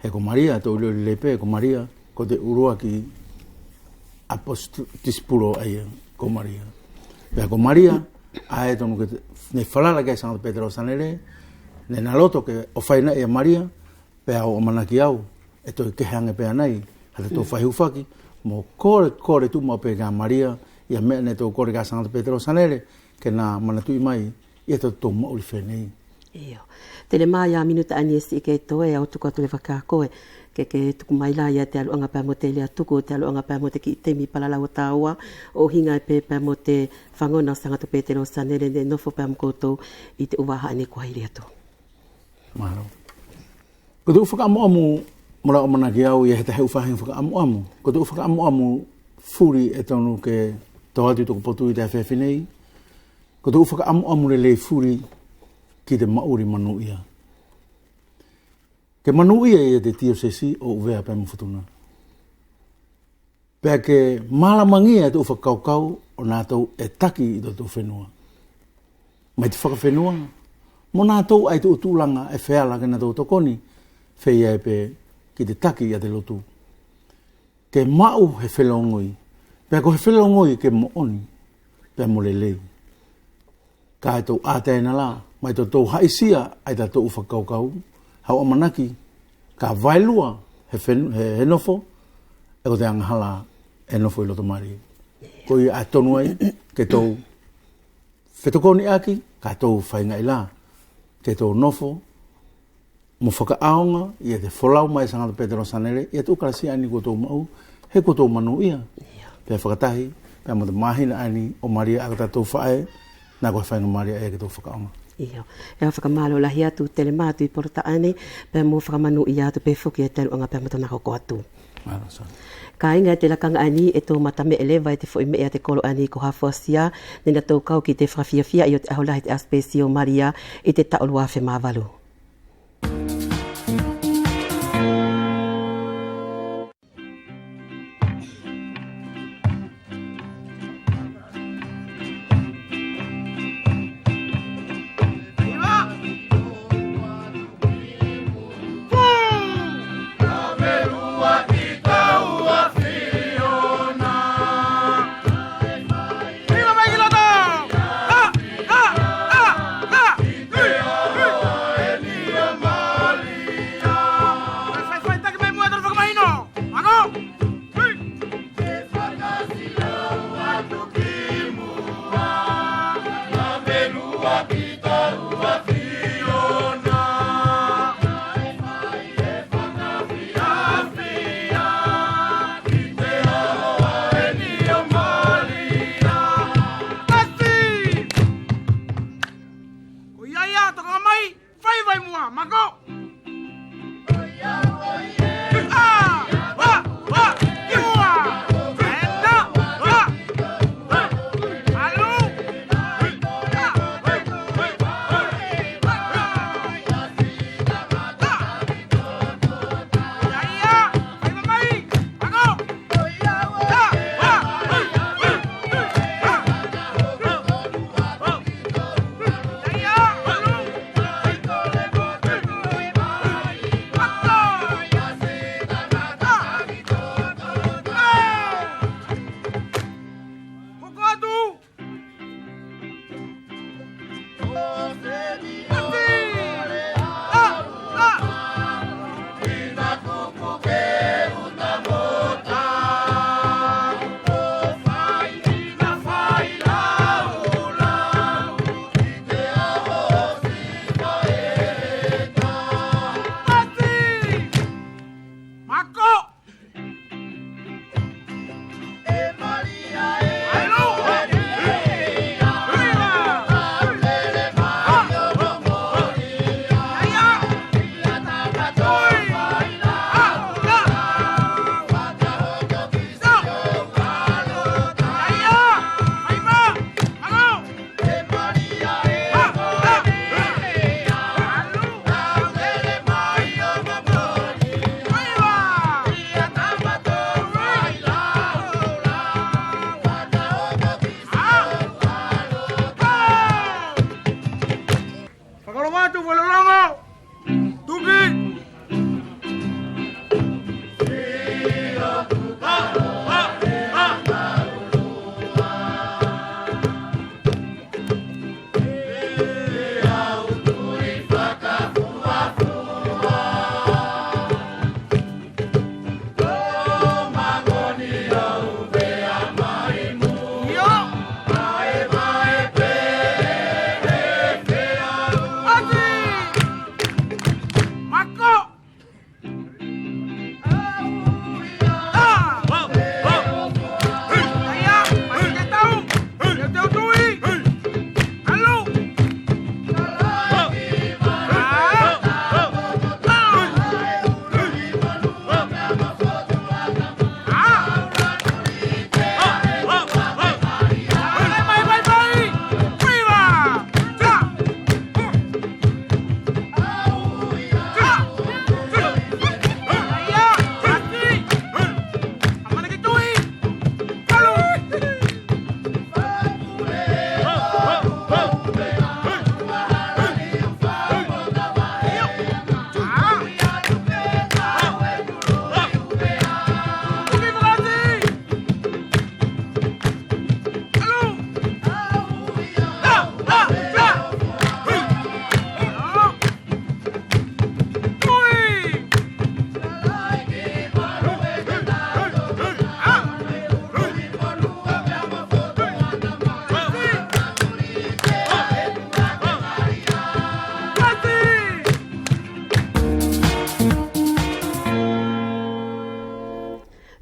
he ko Malia, tou ʻiloʻilo lelei pe, ko Malia, ko te ʻuluaki ʻapositolo, tisipulo ʻaia, ko Malia. Pea ko Malia, ʻae tonu ke te, neʻe falala kia Sagato Petelo Sanele, neʻe ina loto ke ʻofaina ia Malia, pea ʻe au ʻamanaki au, ʻe toe kehe age pe ʻanai, hatatou fai hufaki, mo kole, kole tuʻumaʻu pe kia Malia, ia meʻa neʻe tou kole kia Sagato Petelo Sanele, ke ina manatuʻi mai, ia totatou maʻuli feneʻi. Io. Telema ia minuta ʻaeni ʻe siʻi ke toe, ʻe au tuku atu leva kia koe, ke, ke tuku mai la ia te ʻaluʻaga pea mo te lea tuku, te ʻaluʻaga pea mo te kiʻi temi palalau ʻo taua, ʻo ʻuhiga pe pea mo te fagona Sagato Petelo Sanele neʻe nofo pea mo koutou ʻi te ʻu vahaʻa neʻe kua hili atu. Malo. Ko te ʻu fakaʻamuʻamu, mo lau ʻamanaki au, ia he tahi ʻu faʻahiga fakaʻamuʻamu. Ko te ʻu fakaʻamuʻamu fuli ʻe tonu ke tau atu ʻi toku potu ʻi te afiafi nei. Ko te ʻu fakaʻamuʻamu lelei fuli ki te maʻuli manuʻia. Ke manuʻia ia te tiosesi ʻo ʻUvea pea mo Futuna. Pea ke malamagia e te ʻu fakakaukau ʻo natou ʻe taki ʻi totatou fenua. Mai te fakafenua, mo natou ʻae ʻi te ʻu tulaga ʻe feala ke natou tokoni, feia pe ki te taki ia te lotu. Ke maʻu he felogoi, pea ko he felogoi ke moʻoni, pea mo lelei. Kaʻe tou ʻateaina la, mai totatou haʻisia ʻae tatou ʻu fakakaukau, hau ʻamanaki, ka vaelua he fen-, he, he nofo, ʻe ko te agahala ʻe nofo ʻi loto malie. Koia ʻae tonu ai, ke tou fetokoniʻaki, ka tou faigaʻi la, ke tou nofo, mo fakaʻaoga ia te folau mai Sagato Petelo Sanele, ia te ʻu kalasia ʻaeni kua tou maʻu, he kua tou manuʻia. Ia. Pea fakatahi, pea mo te mahina ʻaeni ʻo Malia ʻa ko tatou faʻe, ʻaena ko he faiga malie ʻaia ke tou fakaʻaoga. Io. ʻE au fakamalo lahi atu Telema atu ʻi polotaʻa nei, pea mo fakamanuʻia atu pe foki e te ʻaluʻaga pea mo tona hoko atu. Malo, Sami. Kaiga, ʻi te lakaga ʻaeni ʻe tou matameʻe leva ʻi te foʻi meʻa ʻa te kolo ʻaeni ko Hafoasia, neʻe natou kau ki te fakafiafia ʻi ʻo te ʻaho lahi te Asepesio Malia ʻi te taʻu lua afe ma valu.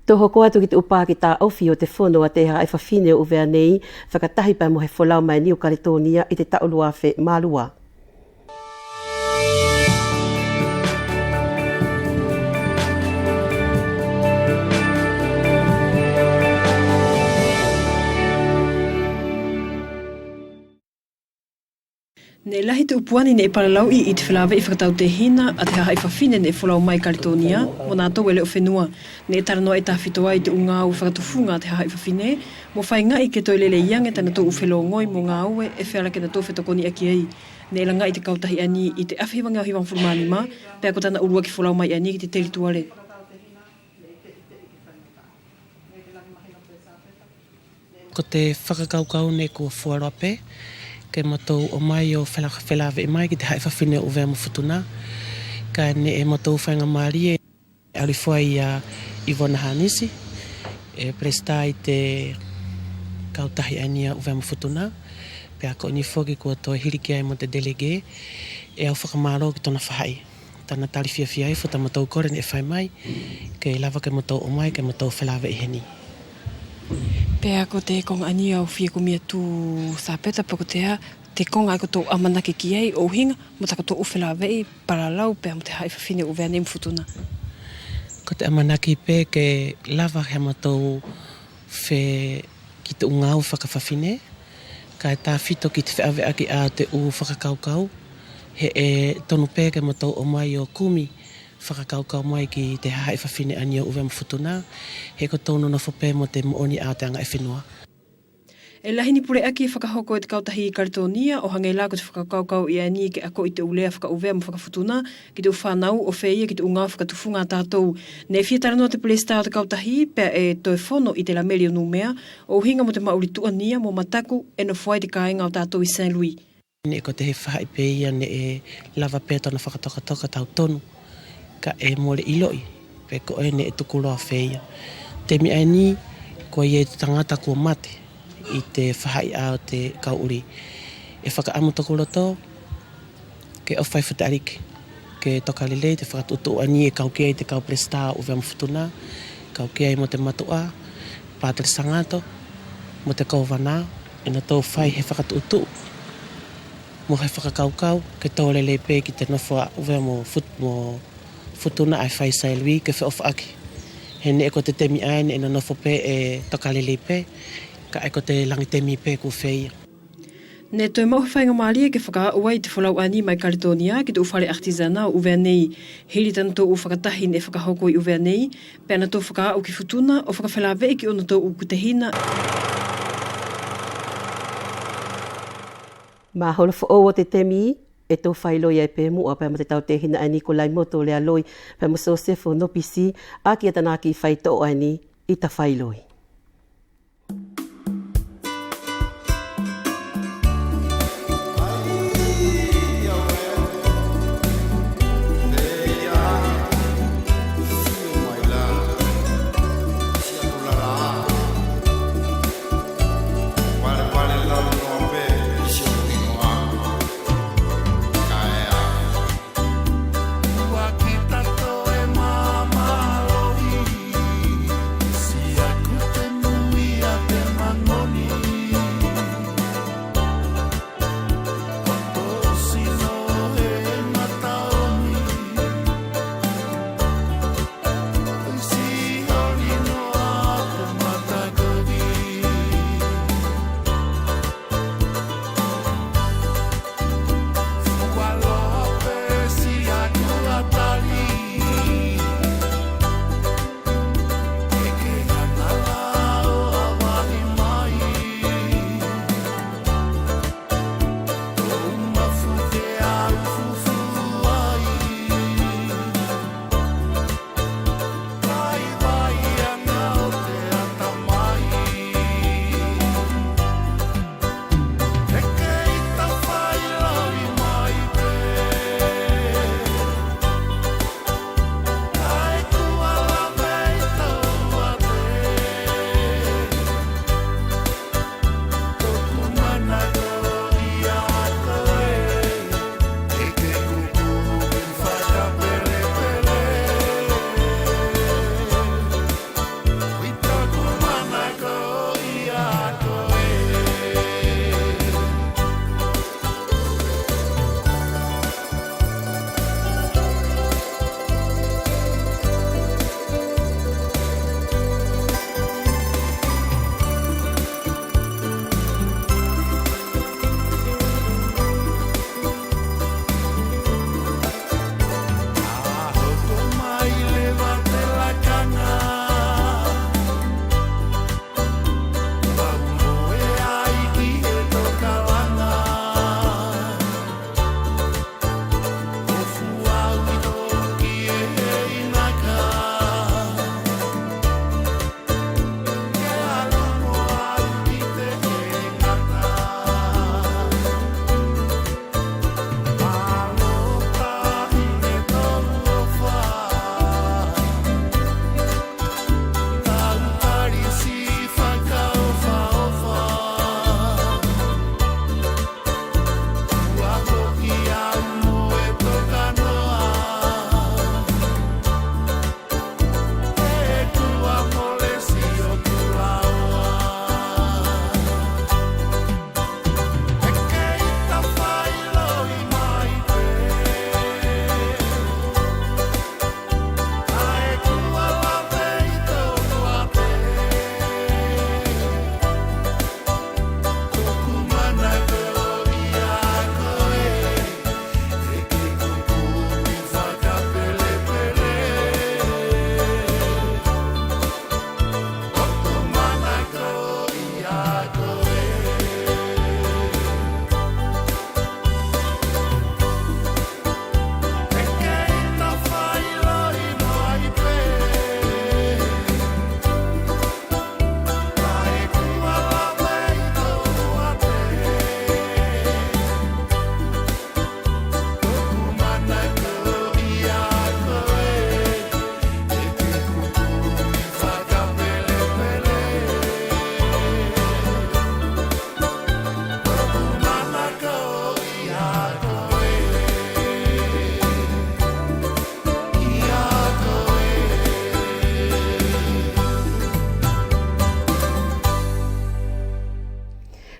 Tou hoko atu ki te ʻu paki taʻofi ʻo te fono ʻa te hahaʻi fafine ʻo ʻUvea nei, fakatahi pea mo he folau mai ʻaeni ʻo Kaletonia ʻi te taʻu lua afe ma lua. Neʻe lahi te ʻu puani neʻe palalauʻi ʻi te felāveʻi fakatautehina ʻa te hahaʻi fafine neʻe folau mai Kaletonia mo natou ʻe leʻo fenua. Neʻe talanoaʻi tafito ai te ʻu gāue fakatufuga ʻa te hahaʻi fafine mo faigaʻi ke toe lelei age tanatou ʻu felogoi mo gāue ʻe feala ke natou fetokoniʻaki ai. Neʻe lagaʻi te kautahi ʻaeni ʻi te afe hivageau hivagafulu ma nima, pea ko tana ʻuluaki folau mai ʻaeni ki te telituale. Ko te fakakaukau neʻe kua fualoa pe ke matou ʻomai ʻo fela-, felāveʻi mai ki te hahaʻi fafine ʻo ʻUvea mo Futuna. Kaʻe neʻe matou faigamālie ʻe ʻalu fua ia Ivona Hanisi ʻe pelesita ʻi te kautahi ʻaeni ʻa ʻUvea mo Futuna. Pea ko ʻeni foki kua toe hili ki ai mo te delege, ʻe au fakamālō ki tona faʻahi. Tana tali fiafia ifo tamatou kole neʻe fai mai ke lava ke matou ʻomai ke matou felāveʻi heni. Pea ko te koga ʻaeni ʻe au fia kumi atu Sapeta, pe ko te ʻaē te koga ʻaē kotou ʻamanaki ki ai ʻo ʻuhiga mo takotou felāveʻi palalau pea mo te hahaʻi fafine ʻo ʻUvea nei mo Futuna? Ko te ʻamanaki pe ke lava he matou fe ki te ʻu gāue fakafafine, kaʻe tafito ki te feʻaveʻaki ʻa te ʻu fakakaukau, he ʻe tonu pe ke matou ʻomai ʻo kumi fakakaukau mai ki te hahaʻi fafine ʻaeni ʻo ʻUvea mo Futuna, he kotou nonofo pe mo te moʻoni ʻa te agaʻifenua. ʻE lahi ni puleʻaki ʻe fakahoko e te kautahi ʻi Kaletonia, ʻo hagē la ko te fakakaukau ʻaeni ke akoʻi te ʻu lea fakaʻuvea mo fakafutuna ki te ʻu fanau ʻo feia ki te ʻu gāue fakatufuga ʻa tatou. Neʻe fia talanoa te pelesita ʻo te kautahi pea ʻe toe fono ʻi te lameli ʻo Numea ʻo ʻuhiga mo te maʻuli tuʻania mo mataku ʻe nofo ai te kāiga ʻo tatou ʻi Saint Louis. Neʻe ko te faʻahi pe ia neʻe lava pe tona fakatokatoka tau tonu, kaʻe mole iloʻi pe ko ʻeni ʻe tuku loa feia. Temi ʻaeni kua ʻi ai te tagata kua mate ʻi te faʻahi ʻaē ʻo te kau ʻuli. ʻE fakaʻamu toku loto ke ʻofa ifo te ʻAliki ke toka lelei te fakatuʻutuʻu ʻaeni ʻe kau ki ai te kau pelesita ʻo ʻUvea mo Futuna, kau ki ai mo te matuʻa, Patele Sagato mo te kovana, ʻe natou fai he fakatuʻutuʻu mo he fakakaukau ke to lelei pe ki te nofo ʻa ʻUvea mo Fut-, mo Futuna ʻaē ʻe fai Saint Louis ke feʻofaʻaki. He neʻe ko te temi ʻaē neʻe nonofo pe ʻe toka lelei pe, kaʻe ko te lagi temi pe kua feia. Neʻe toe maʻu he faigamalie ke fakaaʻu ai te folau ʻaeni mai Kaletonia ki te ʻu fale artisanat ʻo ʻUvea nei. Hili tanatou ʻu fakatahi neʻe fakahoko ʻi ʻUvea nei, pea natou fakaaʻu ki Futuna ʻo fakafelaveʻi ki ʻonatou ʻu kutehina. Maholo foʻou ʻo te temi, ʻe tou fai loi ai pe muʻa pea mo te tautehina ʻaeni ko Laimoto Lealoi pea mo Sosefo Nopisi, ʻaki ia tana kiʻi faitoʻo ʻaeni ʻi ta fai loi.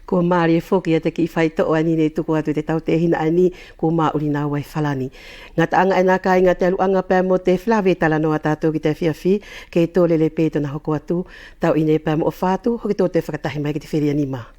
Kua malie foki ia te kiʻi faitoʻo ʻaeni neʻe tuku atu e te tautehina ʻaeni kua maʻuli naua ʻi Falani. Gataʻaga ʻaena kaiga te aluʻaga pea mo te felave talanoa a tatou ki te afiafi, kei tolele pe tona hoko atu, tau ʻi henei pea mo ʻofa atu, hoki tou toe fakatahi mai ki te felianima.